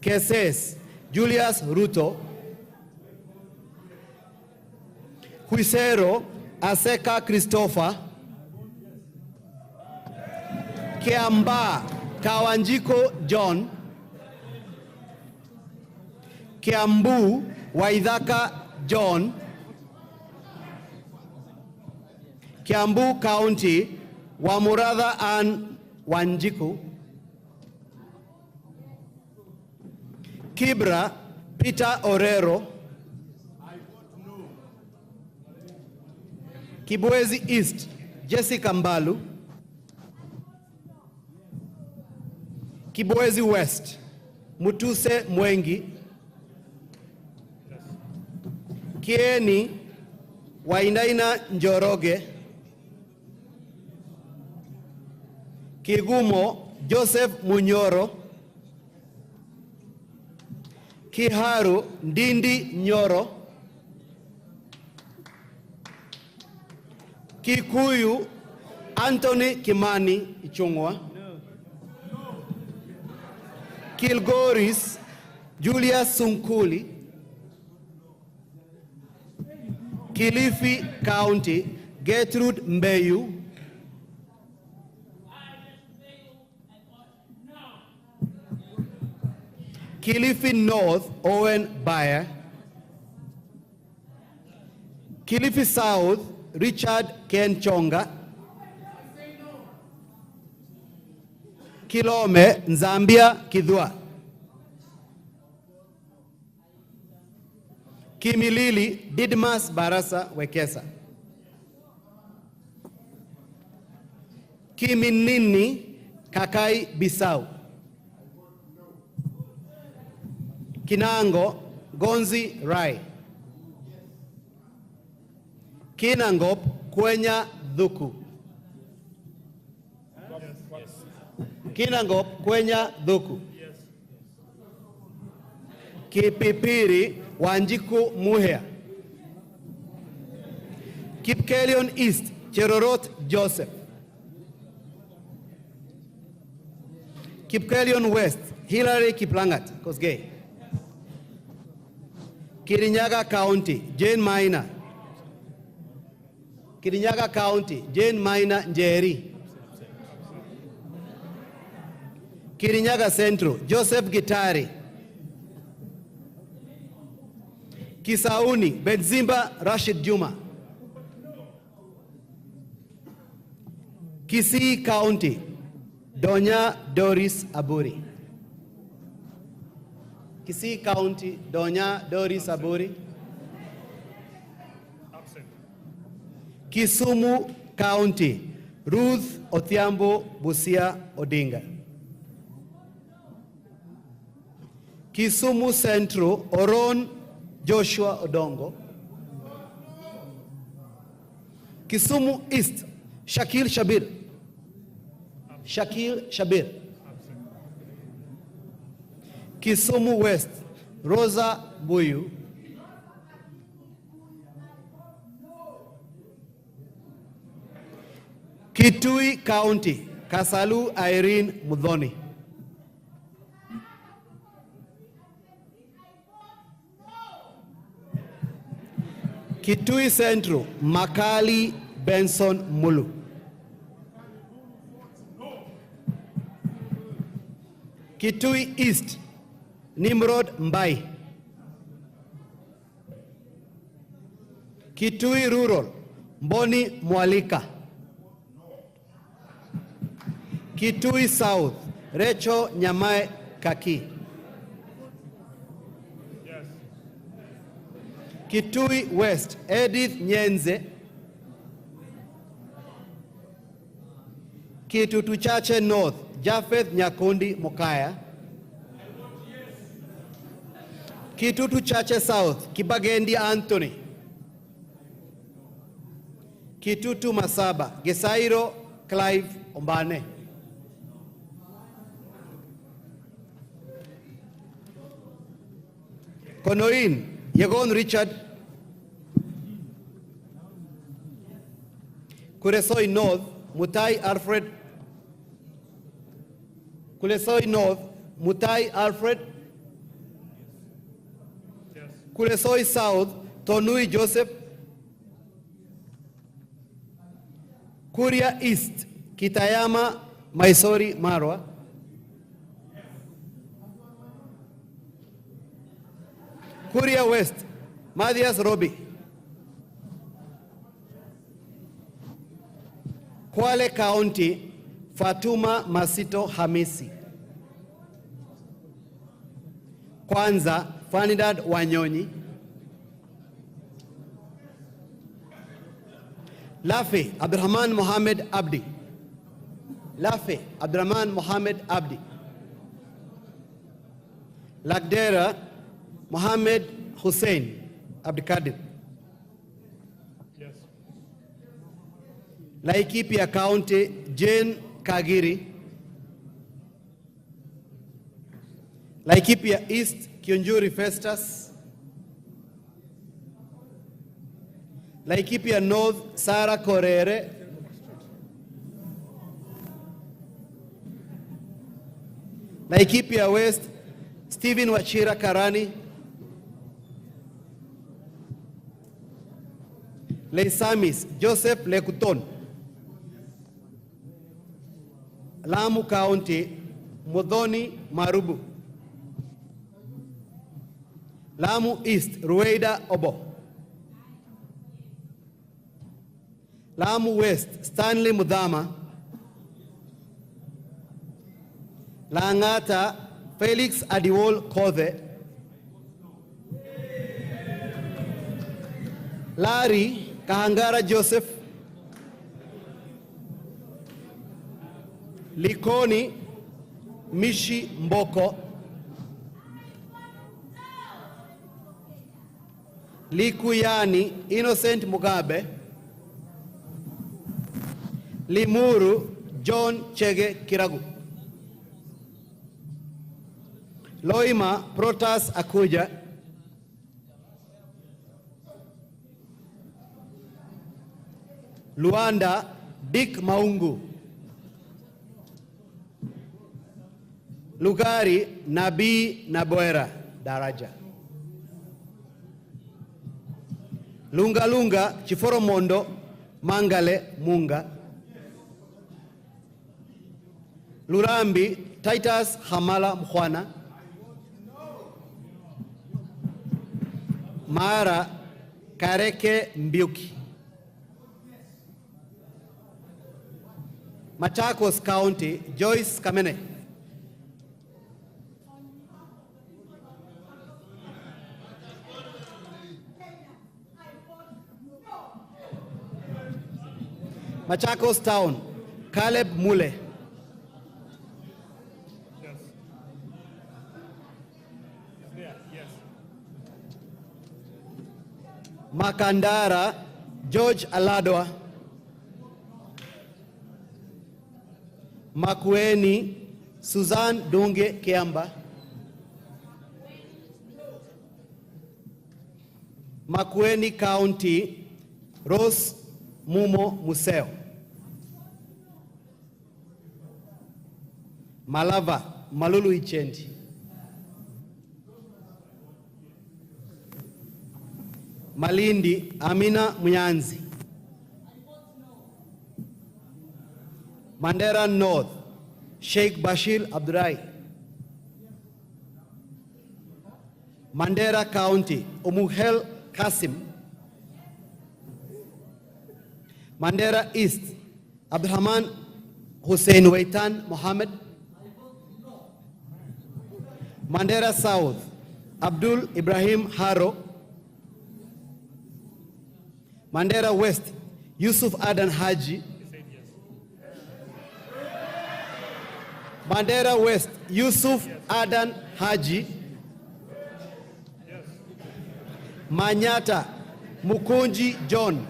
Speaker 3: Keses, Julius Ruto. Huisero, Aseka Christopher. Kiamba, Kawanjiko John. Kiambu, Waithaka John. Kiambu County, Wamuratha Ann Wanjiku. Kibra, Peter Orero. Kibwezi East, Jessica Mbalu. Kibwezi West, Mutuse Mwengi. Kieni, Wainaina Njoroge. Kigumo, Joseph Munyoro. Kiharu, Ndindi Nyoro. Kikuyu, Anthony Kimani Ichung'wa. Kilgoris, Julius Sunkuli. Kilifi County, Gertrude Mbeyu. Kilifi North, Owen Bayer. Kilifi South, Richard Ken Chonga. Kilome, Nzambia Kidhua. Kimilili, Didmas Barasa Wekesa. Kiminini, Kakai Bisau. Kinango, Gonzi Rai. Kinangop, Kwenya Dhuku. Kinangop, Kwenya Dhuku. Kipipiri, Wanjiku Muhea. Kipkelion East, Cherorot Joseph. Kipkelion West, Hilary Kiplangat, Kosgei. Kirinyaga County, Jane Maina. Kirinyaga County, Jane Maina Njeri. Kirinyaga Central, Joseph Gitari. Kisauni, Benzimba Rashid Juma. Kisii County, Donya Doris Aburi. Kisii County, Donya Doris Aburi. Kisumu County, Ruth Odhiambo Busia Odinga. Kisumu Central, Oron Joshua Odongo. Kisumu East, Shakil Shabir. Shakil Shabir. Kisumu West, Rosa Buyu. Kitui County, Kasalu Irene Muthoni. Kitui Central, Makali Benson Mulu. Kitui East, Nimrod Mbai. Kitui Rural, Mboni Mwalika. Kitui South, Recho Nyamae Kaki.
Speaker 4: Yes.
Speaker 3: Kitui West, Edith Nyenze. Kitutu Chache North, Japheth Nyakundi Mokaya. Kitutu Chache South, Kibagendi Anthony. Kitutu Masaba, Gesairo Clive Ombane. Konoin, Yegon Richard. Kuresoi North, Mutai Alfred. Kuresoi North, Mutai Alfred.
Speaker 4: Yes.
Speaker 3: Kuresoi South, Tonui Joseph. Kuria East, Kitayama Maisori Marwa. Kuria West, Mathias Robi. Kwale County, Fatuma Masito Hamisi. Kwanza, Fanidad Wanyonyi. Lafe Abdurrahman Mohamed Abdi. Lafe Abdurrahman Mohamed Abdi. Lagdera Mohamed Hussein Abdikadir.
Speaker 4: Yes.
Speaker 3: Laikipia County, Jane Kagiri. Laikipia East, Kiunjuri Festus. Laikipia North, Sarah Korere. Laikipia West, Stephen Wachira Karani. Leisamis, Joseph Lekuton. Lamu County, Modoni Marubu. Lamu East, Ruweida Obo. Lamu West, Stanley Mudama. Langata, Felix Adiwol Kothe. Larry Kahangara Joseph. Likoni Mishi Mboko. Likuyani Innocent Mugabe. Limuru John Chege Kiragu. Loima Protas Akuja. Luanda Dick Maungu. Lugari Nabii Naboera Daraja. Lunga Lunga Chiforomondo Mangale Munga. Lurambi Titus Hamala Mkhwana. Mara Kareke Mbiuki. Machakos County Joyce Kamene. Machakos Town Caleb Mule.
Speaker 4: Yes. There, yes.
Speaker 3: Makandara George Aladwa. Makueni Suzanne Dunge Kiamba. Makueni County Rose Mumo Museo. Malava Malulu Ichendi. Malindi, Amina Munyanzi. Mandera North, Sheikh Bashir Abdurai. Mandera County, Umuhel Kasim. Mandera East, Abdurrahman Hussein Waitan Mohammed. Mandera South, Abdul Ibrahim Haro. Mandera West, Yusuf Adan Haji. Mandera West, Yusuf Adan Haji. Manyata, Mukunji John.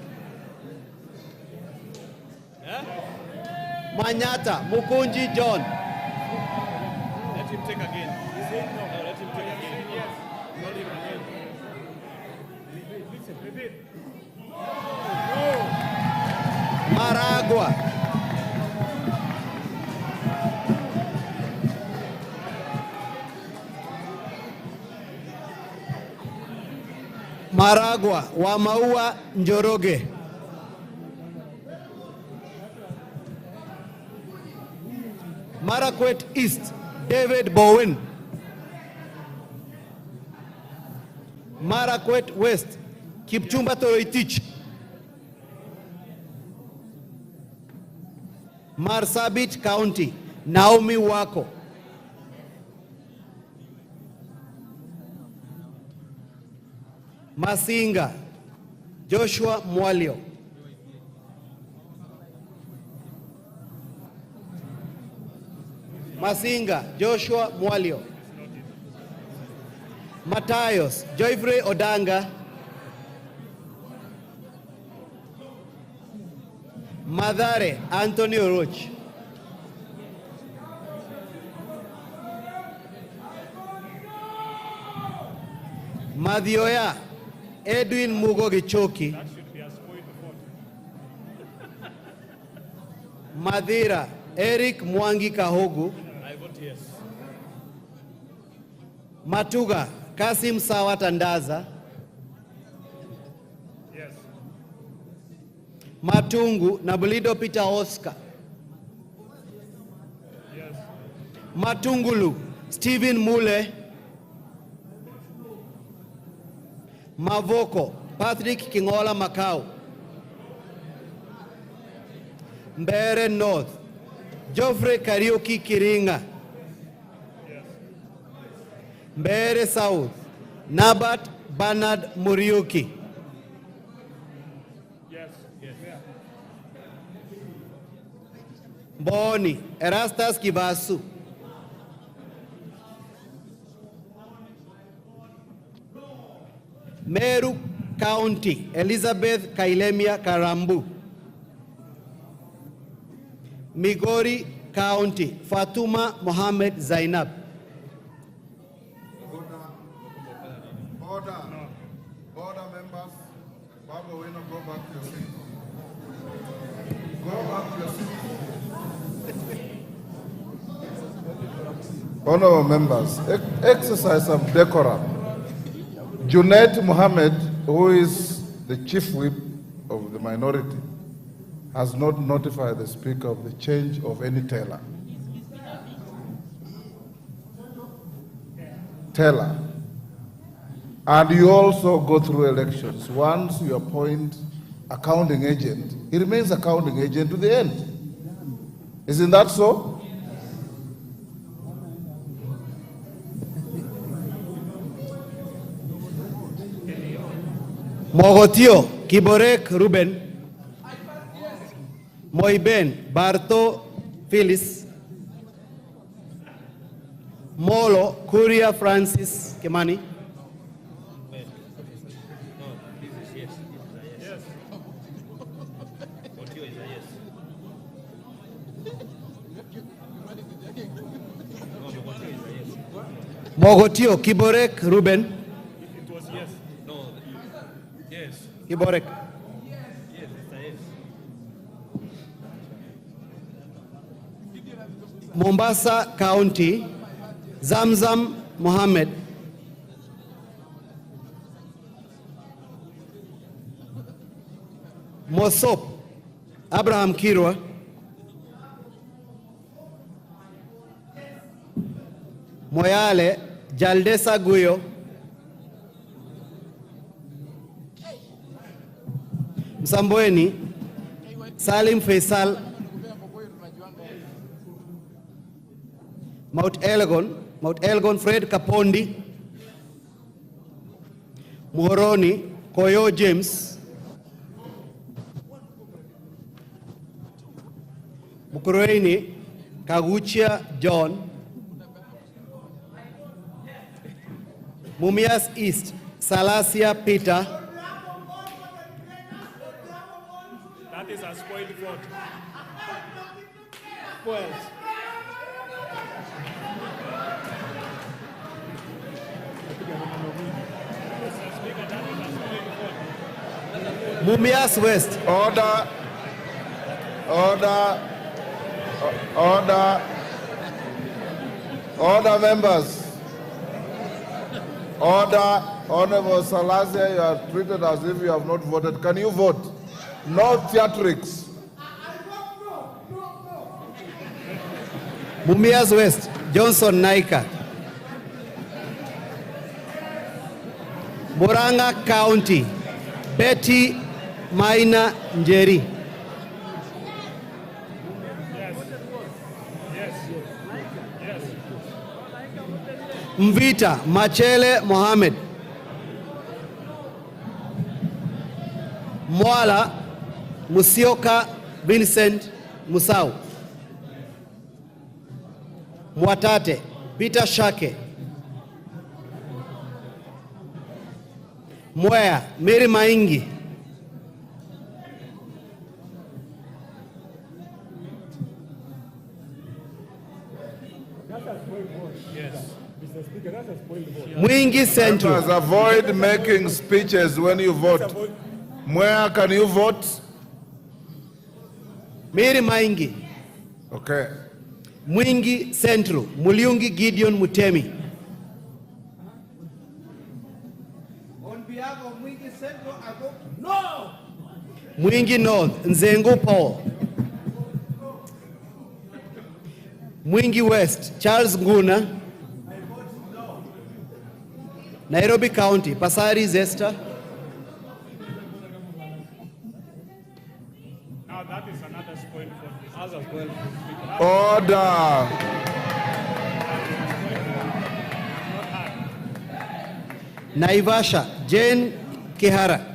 Speaker 3: Manyata, Mukunji John.
Speaker 19: Let him take again. No, let him take again. Not even again.
Speaker 4: Listen, repeat.
Speaker 3: Maragua. Maragua, Wamaua Njoroge. Marakwet East, David Bowen. Marakwet West, Kipchumba Toroitich. Marsabit County, Naomi Wako. Masinga, Joshua Mwalio. Masinga, Joshua Mwalio. Matayos, Joyfrey Odanga. Madare, Anthony Oroch. Madhioya, Edwin Mugo Gichoki. Madhira, Eric Mwangi Kahogu.
Speaker 19: I vote yes.
Speaker 3: Matuga, Kasim Sawa Tandaza.
Speaker 4: Yes.
Speaker 3: Matungu, Nabulido Peter Oscar.
Speaker 4: Yes.
Speaker 3: Matungulu, Stephen Mule. Mavoko, Patrick Kingola Makau. Mbere North, Geoffrey Kariuki Kiringa. Mbere South, Nabat Bernard Muriuki.
Speaker 4: Yes. Yes.
Speaker 3: Mboni, Erastus Kibasu. Meru County, Elizabeth Kailemia Karambu. Migori County, Fatuma Mohamed Zainab.
Speaker 15: Order. Order, members. Babu Owino, go back to your seat. Go back to your seat. Honorable members, exercise some decorum. Junet Mohammed, who is the chief whip of the minority, has not notified the speaker of the change of any teller. Teller. And you also go through elections. Once you appoint a counting agent, he remains a counting agent to the end. Isn't that so?
Speaker 3: Mogotio, Kiborek Ruben. Moiben, Barto Phyllis. Molo, Kuria Francis Kimani.
Speaker 19: No, this is yes. This is a yes. Otio is a yes. No, Mogotio is a yes.
Speaker 3: Mogotio, Kiborek Ruben.
Speaker 4: It was yes.
Speaker 19: No, yes.
Speaker 3: Kiborek.
Speaker 19: Yes, it's a yes.
Speaker 3: Mombasa County, Zamzam Mohammed. Mosop Abraham Kirwa. Moyale Jaldesa Guyo. Msambweni Salim Faisal. Mount Elgon, Mount Elgon Fred Kapondi. Muhoroni Koyo James. Mukurweini Kaguchia John. Mumias East Salasia Peter.
Speaker 4: That is a spoiled vote. Spoiled.
Speaker 3: Mumias West.
Speaker 15: Order. Order. Order. Order, members. Order. Honorable Salasia, you are treated as if you have not voted. Can you vote? No theatrics.
Speaker 3: Mumias West, Johnson Naika. Murang'a County, Betty Maina Njeri.
Speaker 4: Yes. Yes. Yes.
Speaker 3: Mvita Machele Mohamed. Mwala Musioka Vincent Musau. Mwatate Peter Shake. Mwea Mary Maingi.
Speaker 4: That's a spoiled vote. Yes. Mr. Speaker, that's a spoiled vote.
Speaker 3: Mwingi Central.
Speaker 15: Members, avoid making speeches when you vote. Mwea, can you vote?
Speaker 3: Mary Maingi.
Speaker 15: Okay.
Speaker 3: Mwingi Central, Muliungi Gideon Mutemi.
Speaker 5: On behalf of Mwingi Central, I vote no.
Speaker 3: Mwingi North, Nzengu Paul. Mwingi West, Charles Nguna. Nairobi County, Pasari Zesta.
Speaker 4: Now that is another spoiled vote.
Speaker 15: Order.
Speaker 3: Naivasha, Jane Kihara.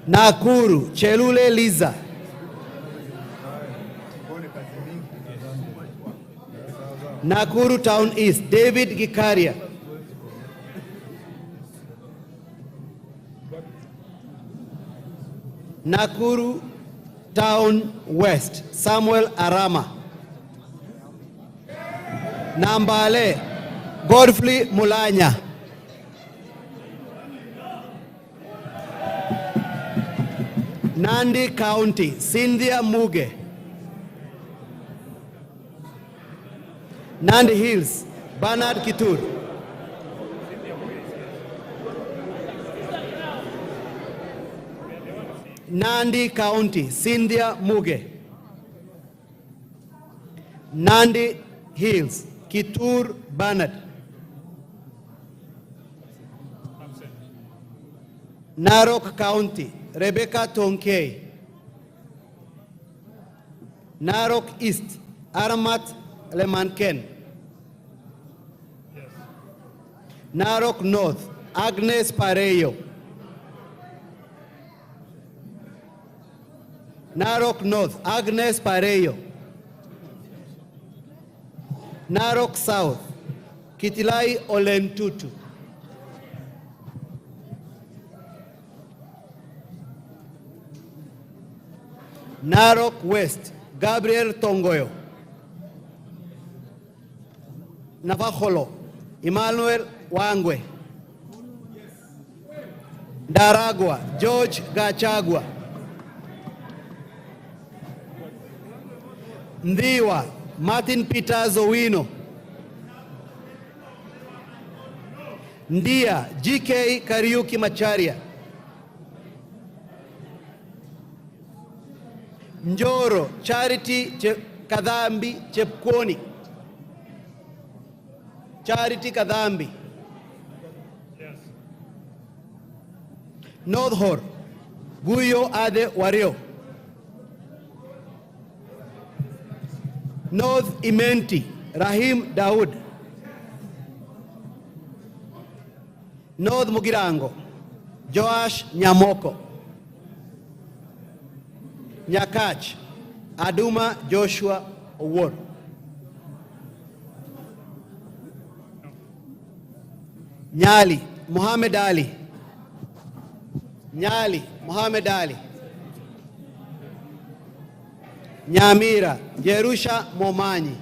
Speaker 3: Nakuru, Chelule Liza. Nakuru Town East, David Gikaria. Nakuru Town West, Samuel Arama. Nambale, Godfrey Mulanya. Nandi County, Cynthia Muge. Nandi Hills, Bernard Kitur. Nandi County, Cynthia Muge. Nandi Hills, Kitur Bernard. Narok County, Rebecca Tonkei. Narok East, Aramat Lemanken. Narok North, Agnes Pareyo. Narok North, Agnes Pareyo. Narok South, Kitilai Olentutu. Narok West, Gabriel Tongoyo. Navaholo, Emmanuel Wangwe. Daragwa, George Gachagua. Ndiwa, Martin Peter Owino. Ndia GK Kariuki Macharia. Njoro Charity Kadhambi Chepkwony. Charity Kadhambi.
Speaker 22: Yes.
Speaker 3: North Horr Guyo Ade Wario. North Imenti Rahim Daud. North Mugirango Joash Nyamoko. Nyakach Aduma Joshua Owuor. Nyali Muhammad Ali. Nyali Muhammad Ali. Nyamira Jerusha Momanyi.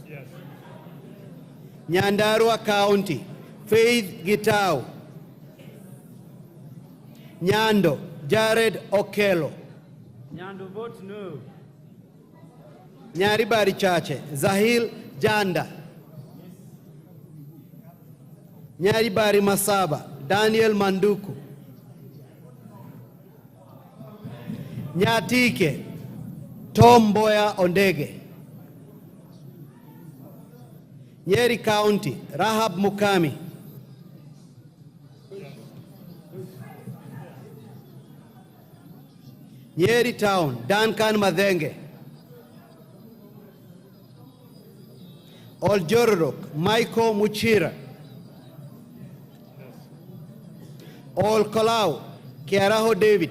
Speaker 22: Yes.
Speaker 3: Nyandarua County Faith Gitau. Nyando Jared Okello.
Speaker 4: Nyando vote no.
Speaker 3: Nyaribari Chache Zahil Janda. Nyaribari Masaba Daniel Manduku. Nyatike Tom Mboya Ondege. Nyeri County Rahab Mukami. Nyeri Town Duncan Mathenge. Oljororok Michael Muchira. Olkolau Kiaraho David.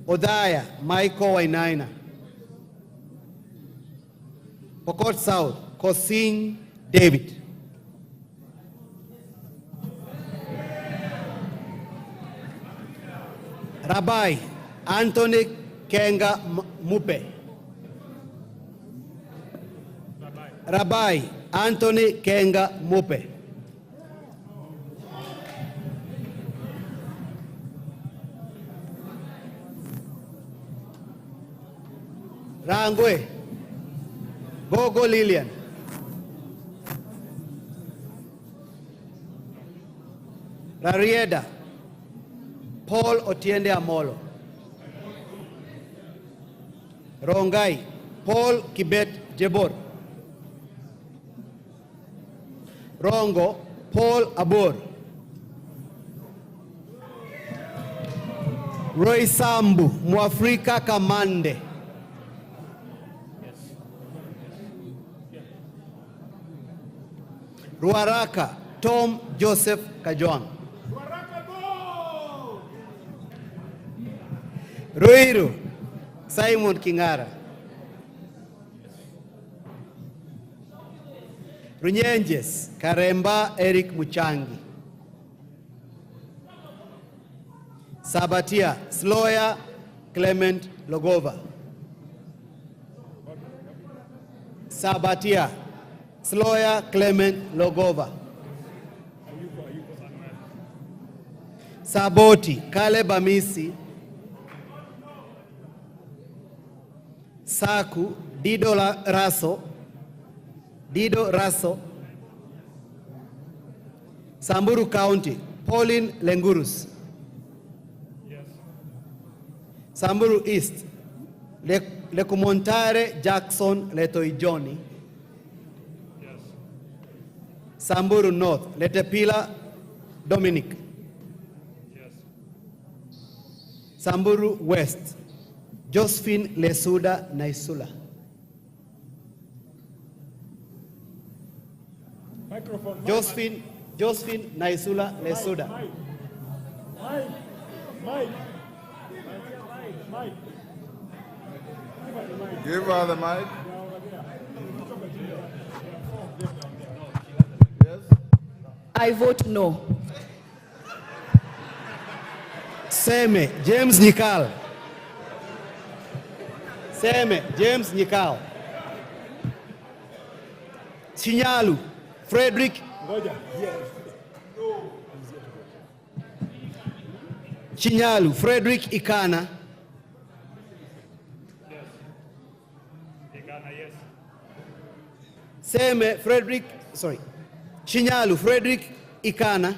Speaker 3: Odaya Michael Wainaina. Pokot South Kosing David. Rabai Anthony Kenga Mupe. Rabai Anthony Kenga Mupe. Rangwe Gogo Lilian. Rarieda Paul Otiende Amolo. Rongai Paul Kibet Jebor. Rongo Paul Abor. Roy Sambu Mwafrika Kamande. Ruaraka Tom Joseph Kajwang. Ruiru Simon Kingara. Runyenjes Karemba Eric Muchangi. Sabatia Sloya Clement Logova. Sabatia Sloya Clement Logova. Saboti Caleb Amisi. Saku Dido Raso. Dido Raso. Samburu County Pauline Lengurus.
Speaker 22: Yes.
Speaker 3: Samburu East Lekumontare Jackson Letoijoni.
Speaker 22: Yes.
Speaker 3: Samburu North Letepila Dominic.
Speaker 22: Yes.
Speaker 3: Samburu West Josephine Lesuda Naisula.
Speaker 4: Microphone.
Speaker 3: Josephine Naisula Lesuda.
Speaker 4: Mike. Mike. Mike.
Speaker 15: Give her the mic. Yes.
Speaker 6: I vote no.
Speaker 3: Seme James Nyikal. Seme James Nyikal. Chinyalu Frederick.
Speaker 4: Ngoja. Yes.
Speaker 3: Chinyalu Frederick Ikana.
Speaker 22: Yes. Ikana, yes.
Speaker 3: Seme Frederick, sorry, Shinyalu Frederick Ikana.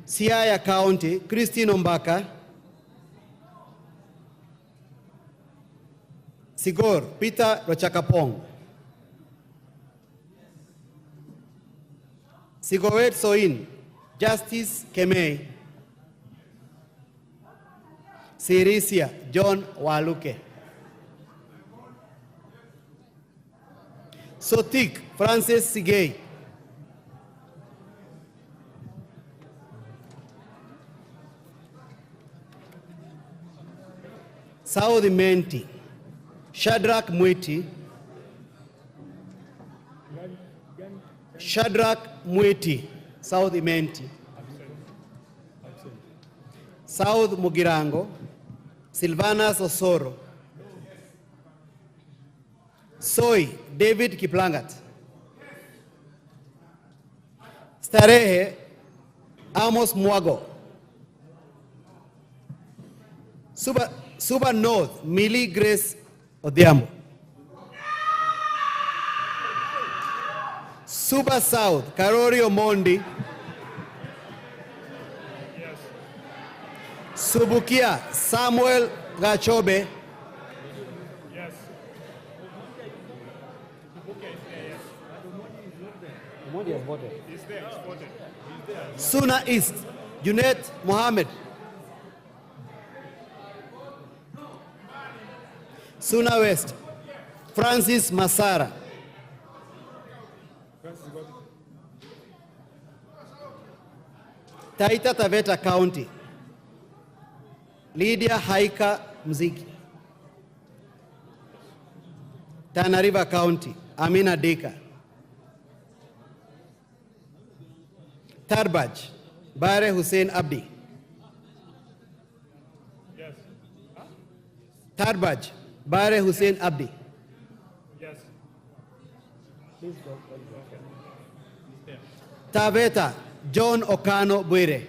Speaker 3: Siaya County, Christine Ombaka. Sigor Peter Rochakapong. Sigowet Soin, Justice Kemei. Sirisia John Waluke. Sotik Francis Sigei. South Menti, Shadrach Mwiti. Shadrach Mwiti, South Imenti. South Mugirango, Silvanas Osoro. Soy David Kiplangat. Starehe Amos Mwago. Suba North, Millie Grace Odhiambo. Suba South, Karori Omondi. Subukia Samuel Gachobe.
Speaker 4: Yes. He's there, he's voted. He's there.
Speaker 3: Suna East, Junet Mohammed. Suna West, Francis Masara. Taita Taveta County, Lydia Haika Mziki. Tana River County, Amina Deka. Tarbaj, Bare Hussein Abdi.
Speaker 4: Yes.
Speaker 3: Tarbaj, Bare Hussein Abdi.
Speaker 4: Yes.
Speaker 3: Taveta, John Okano Bwire.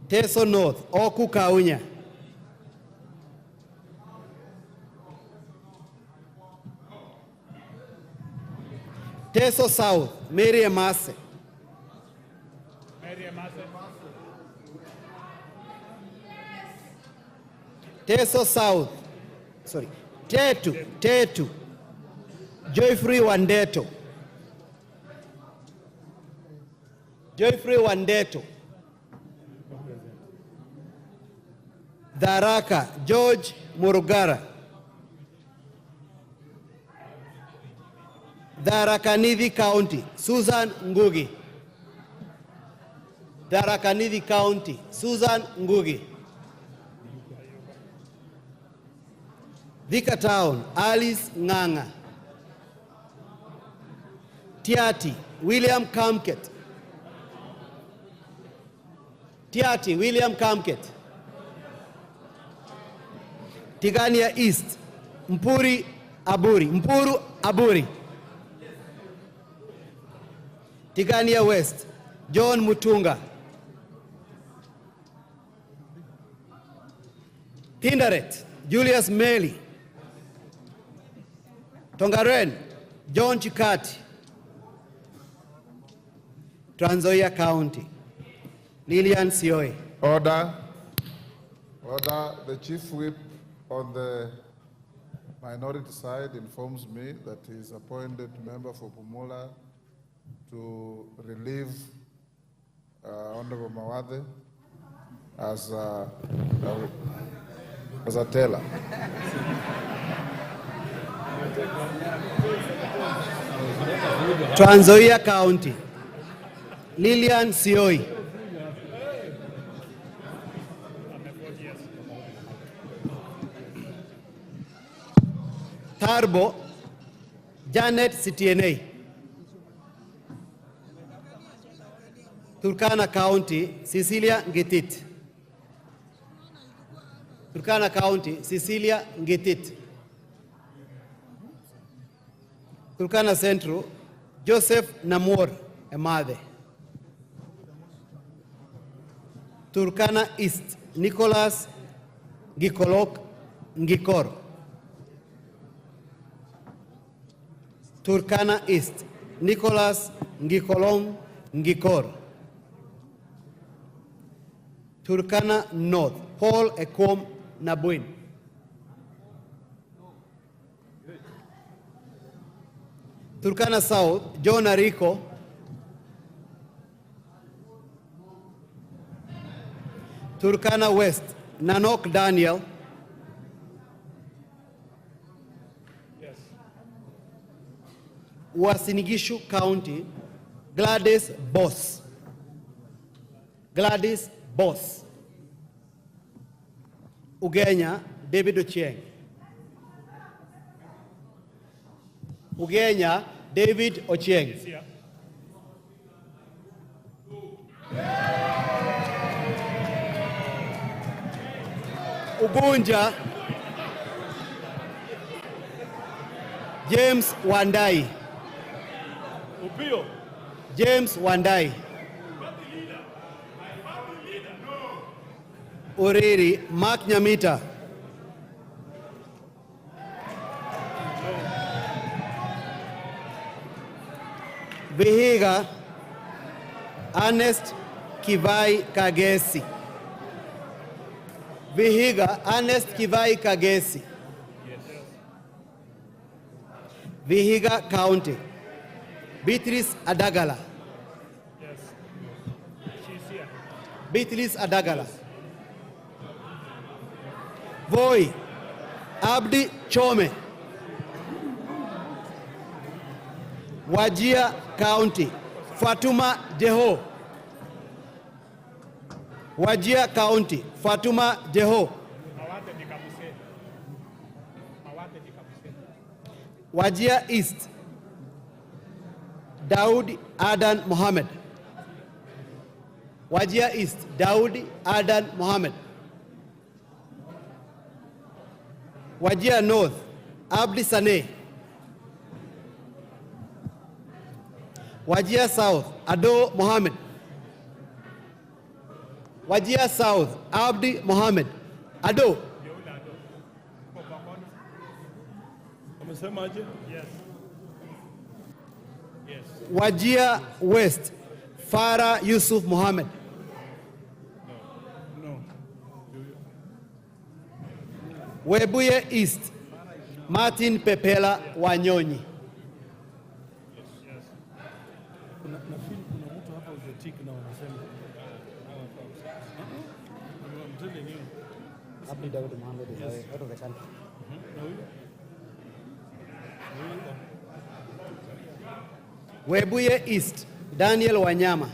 Speaker 3: Teso North, Oku Kaunya. Teso South, Mary Emase.
Speaker 4: Mary Emase.
Speaker 3: Teso South, sorry, Tetu, Joyfrey Wandeto. Joyfrey Wandeto. Tharaka, George Murugara. Tharaka Nithi County, Susan Ngugi. Tharaka Nithi County, Susan Ngugi. Thika Town, Alice Nganga. Tiati, William Kamket. Tiati, William Kamket. Tigania East, Mpuru Aburi. Tigania West, John Mutunga. Tinderet, Julius Meli. Tongaren, John Chikati. Trans Nzoia County, Lilian Sioi.
Speaker 15: Order. Order. The Chief Whip on the minority side informs me that he is appointed member for Bumula to relieve Honorable Mawathe as a teller.
Speaker 3: Trans Nzoia County, Lilian Sioi. Tarbo, Janet Sitienei. Turkana County, Cecilia Ngetit. Turkana County, Cecilia Ngetit. Turkana Central, Joseph Namur Emade. Turkana East, Nicholas Gikolok Ngikor. Turkana East, Nicholas Ngikolong Ngikor. Turkana North, Paul Ekom Nabuin. Turkana South, John Ariko. Turkana West, Nanok Daniel.
Speaker 4: Yes.
Speaker 3: Uasin Gishu County, Gladys Boss. Gladys Boss. Ugenya, David Ochieng. Ugenya, David Ochieng. Ugunja, James Wandai.
Speaker 4: Upio.
Speaker 3: James Wandai. Uriri, Mark Nyamita. Vihiga, Ernest Kivai Kagesi. Vihiga, Ernest Kivai Kagesi. Vihiga County, Beatrice Adagala.
Speaker 4: Yes. She's here.
Speaker 3: Beatrice Adagala. Voi, Abdi Chome. Wajir County, Fatuma Jeho. Wajir County, Fatuma Jeho. Wajir East, Daud Adan Mohammed. Wajir East, Daud Adan Mohammed. Wajir North, Abdi Sane. Wajir South, Ado Mohammed. Wajir South, Abdi Mohammed. Ado.
Speaker 4: Amesemaje? Yes. Yes.
Speaker 3: Wajir West, Farah Yusuf Mohammed.
Speaker 4: No.
Speaker 3: Webuye East, Martin Pepela Wanyonyi.
Speaker 4: Kuna kuna mtu hapa hujatik na wanasema. I'm telling you.
Speaker 3: Abdi Daud Mohammed is
Speaker 4: Yes.
Speaker 3: out of the country.
Speaker 4: Na huyu? Huyu?
Speaker 3: Webuye East, Daniel Wanyama.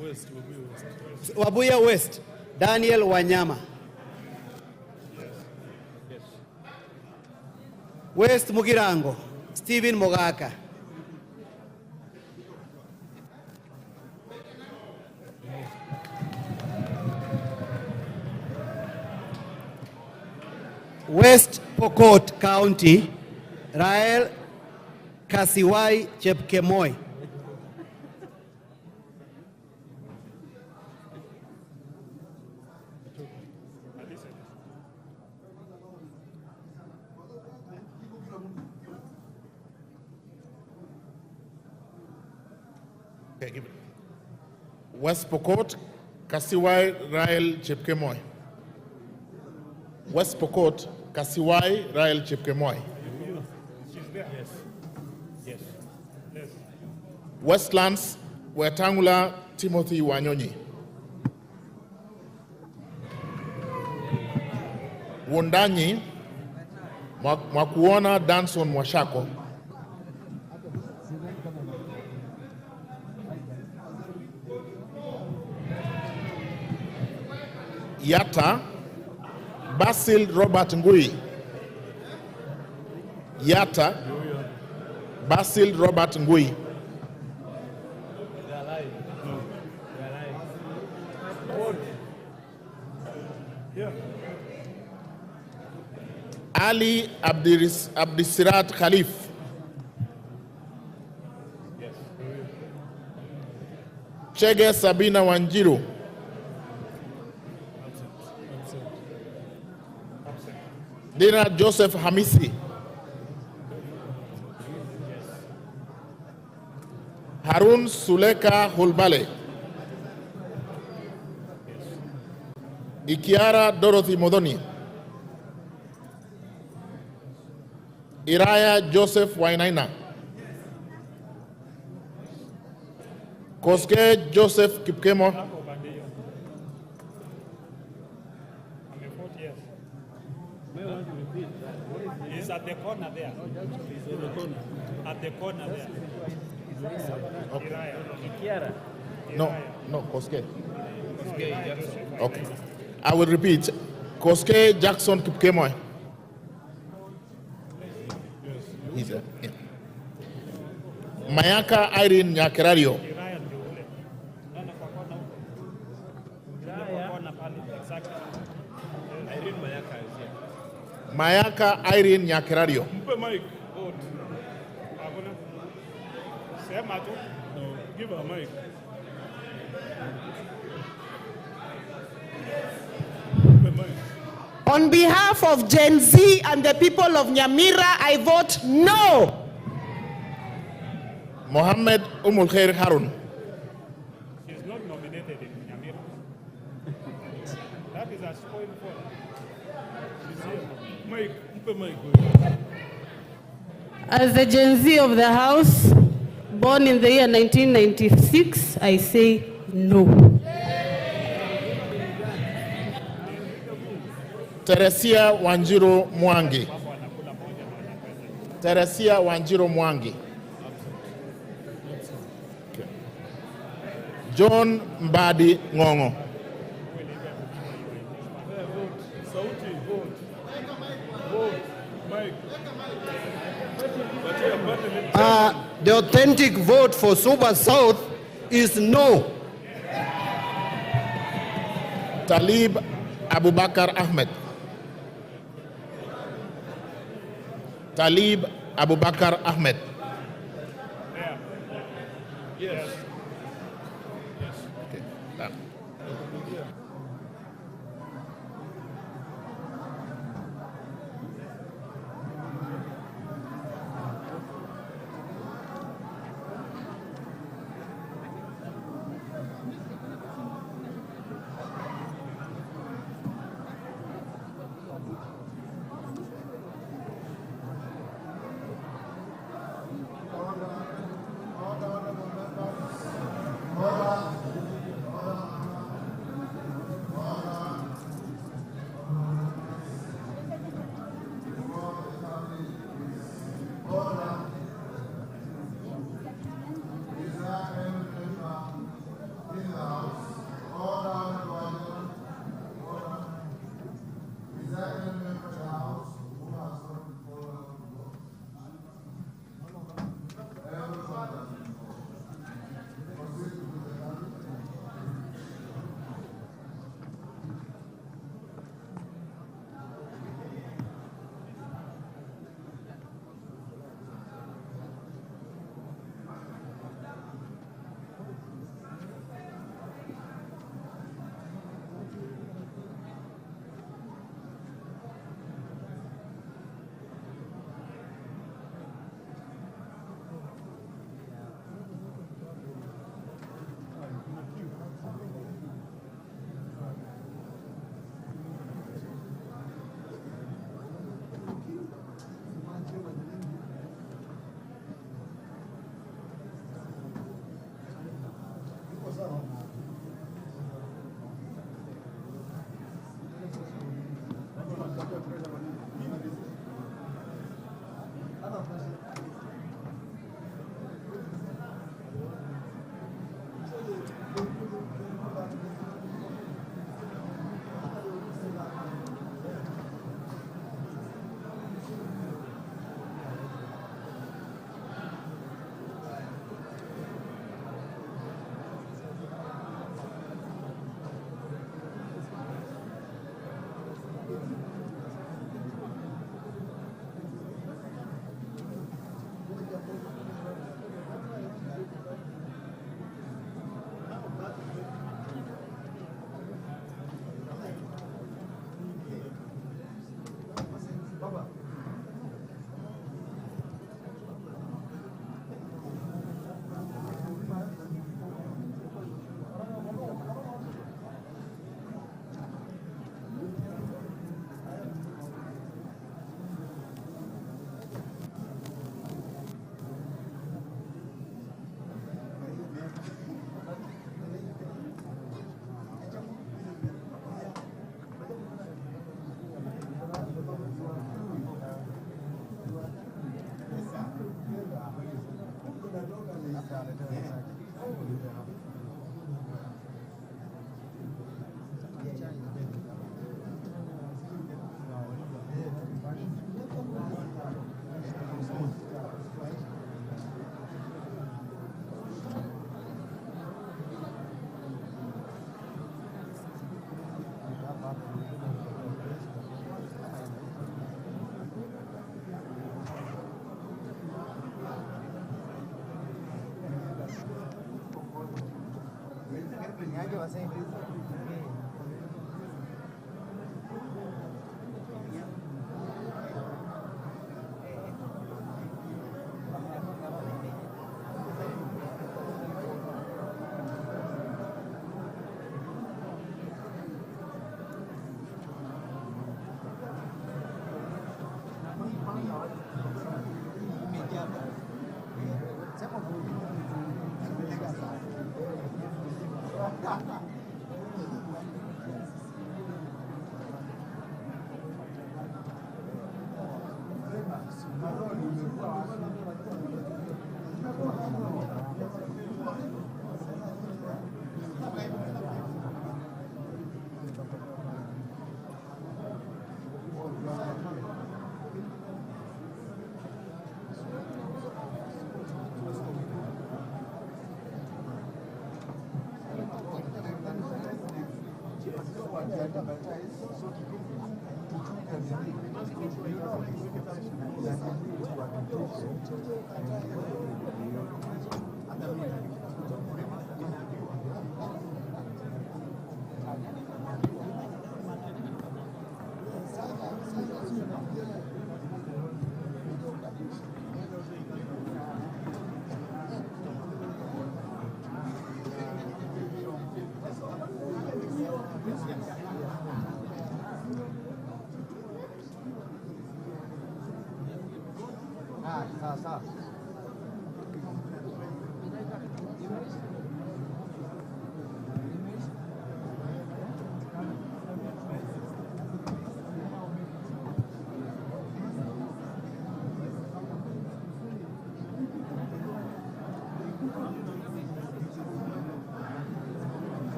Speaker 4: West, Webuye West.
Speaker 3: Webuye West, Daniel Wanyama.
Speaker 4: Yes.
Speaker 3: West Mugirango, Stephen Mogaka. West Pokot County, Rael Kasiwai Chepkemoi.
Speaker 21: Okay, give it. West Pokot, Kasiwai Rael Chepkemoi. West Pokot, Kasiwai Rael Chepkemoi.
Speaker 4: She's there. Yes. Yes. Yes.
Speaker 21: Westlands, Wetangula Timothy Wanyonyi. Wundanyi, Mwakuona Danson Mwashako. Yatta, Basil Robert Ngui. Yatta, Basil Robert Ngui. Ali Abdisirat Khalif. Chege Sabina Wanjiru. Dina Joseph Hamisi. Harun Suleka Hulbale. Ikiara Dorothy Modoni. Iraya Joseph Wainaina. Koske Joseph Kipkemo.
Speaker 4: He's at the corner there. At the corner there.
Speaker 21: Okay. No, no, Koske. Okay. I will repeat. Koske Jackson Kipkemoi. He's there. Yeah. Mayaka Irene Nyakerario. Mayaka Irene Nyakerario.
Speaker 4: Mpe mic. Vote. Hakuna. Sema tu. No, give her mic.
Speaker 8: On behalf of Gen Z and the people of Nyamira, I vote no.
Speaker 21: Mohammed Umulkhair Harun.
Speaker 4: She's not nominated in Nyamira. That is a spoiled vote. She's here. Mike, mpe mic.
Speaker 9: As the Gen Z of the house, born in the year 1996, I say no.
Speaker 21: Teresia Wanjiru Mwangi. Teresia Wanjiru Mwangi. Okay. John Mbadi Ngongo.
Speaker 4: Sauti, vote. Vote. Mike.
Speaker 3: The authentic vote for Suba South is no.
Speaker 21: Talib Abubakar Ahmed. Talib Abubakar Ahmed.
Speaker 4: Yes. Yes.
Speaker 21: Okay. Done.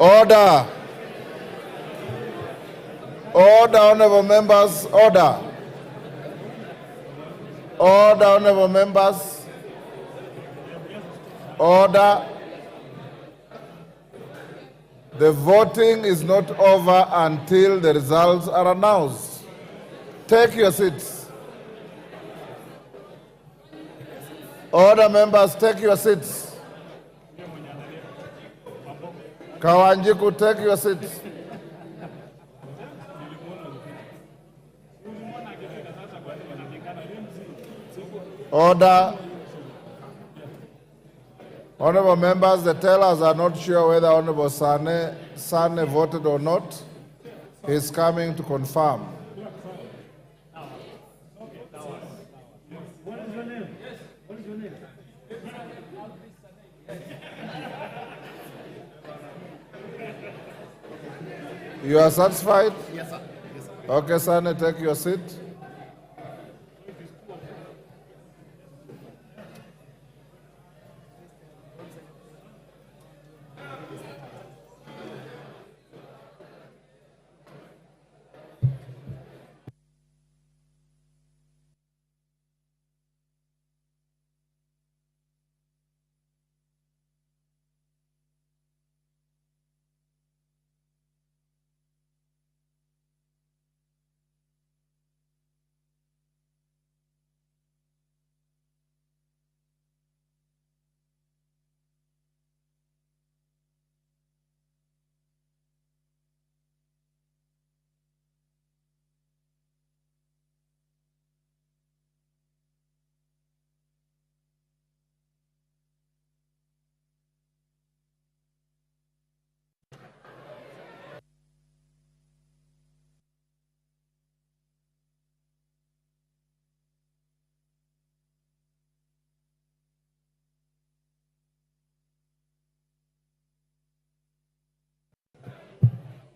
Speaker 15: Order. Order, honorable members, order. Order, honorable members. Order. The voting is not over until the results are announced. Take your seats. Order, members, take your seats. Kawanjiku, take your seats. Order. Honorable members, the tellers are not sure whether Honorable Sane voted or not. He's coming to confirm.
Speaker 4: What is your name? What is your name?
Speaker 15: You are satisfied?
Speaker 5: Yes, sir. Yes, sir.
Speaker 15: Okay, Sane, take your seat.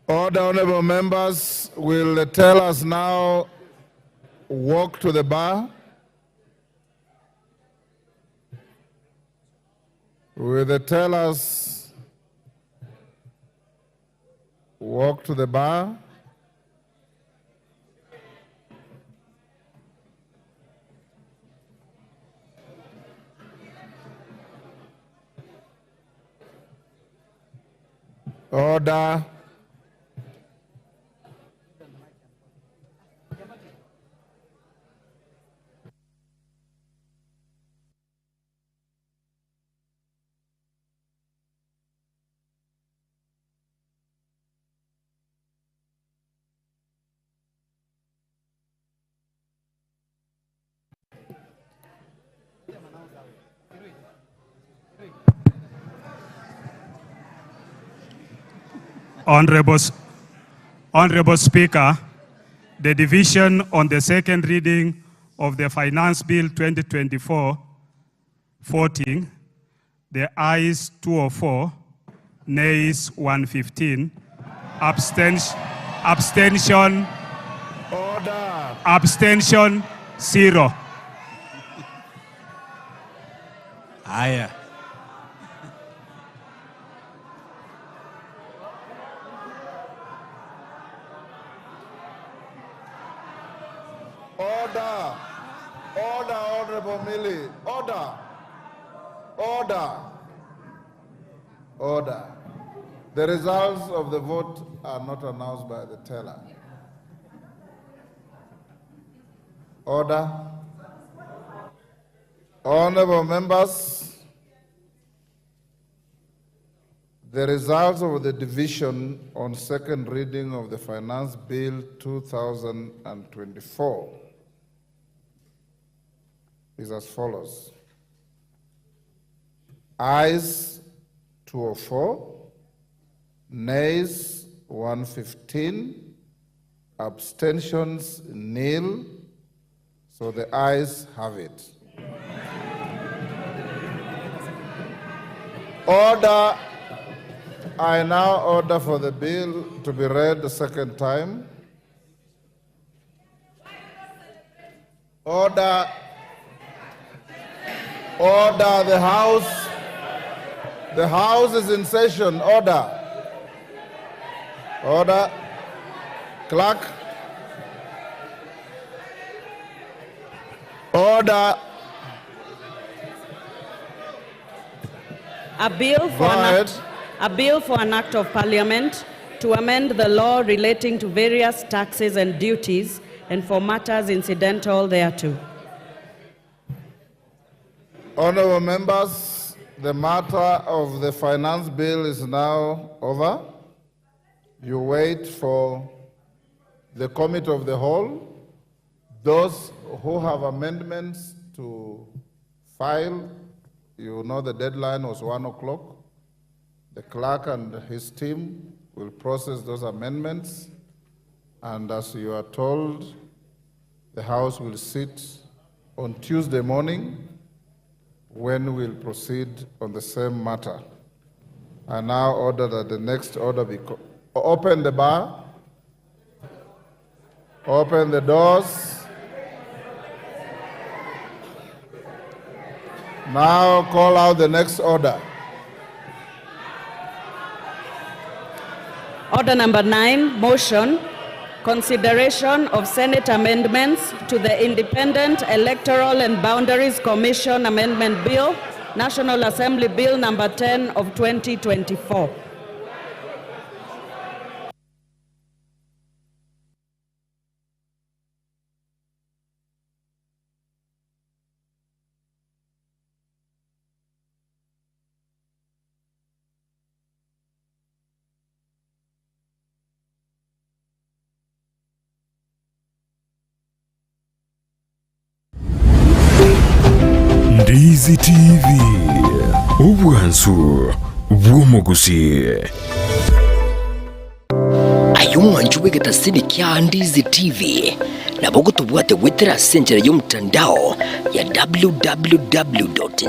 Speaker 15: Order, honorable members, will tell us now walk to the bar. Will the tellers walk to the bar? Order.
Speaker 4: Honorable Speaker, the division on the second reading of the Finance Bill 2024 voting, the ayes 204, nays 115, abstention,
Speaker 15: order,
Speaker 4: abstention 0.
Speaker 7: Haya.
Speaker 15: Order. Order, Honorable Millie. Order. Order. Order. The results of the vote are not announced by the teller. Order. Honorable members, the results of the division on second reading of the Finance Bill 2024 is as follows. Ayes 204, nays 115, abstentions nil, so the ayes have it. Order. I now order for the bill to be read the second time. Order. Order. The House. The House is in session. Order. Order. Clerk. Order.
Speaker 6: A bill for
Speaker 15: Go
Speaker 6: an
Speaker 15: ahead.
Speaker 6: act, a bill for an act of parliament to amend the law relating to various taxes and duties and for matters incidental thereto.
Speaker 15: Honorable members, the matter of the finance bill is now over. You wait for the committee of the whole. Those who have amendments to file, you know the deadline was 1 o'clock. The clerk and his team will process those amendments. And as you are told, the House will sit on Tuesday morning when we'll proceed on the same matter. I now order that the next order be open the bar, open the doors. Now call out the next order.
Speaker 6: Order number 9, motion, consideration of Senate amendments to the Independent Electoral and Boundaries Commission Amendment Bill, National Assembly Bill number 10 of 2024.
Speaker 1: Ndizi TV, obwansu bw'omugusi.
Speaker 10: Ayo mwanju w'egetasini kya Ndizi TV nabo gutubwate gwetera senchera y'omutandao ya www.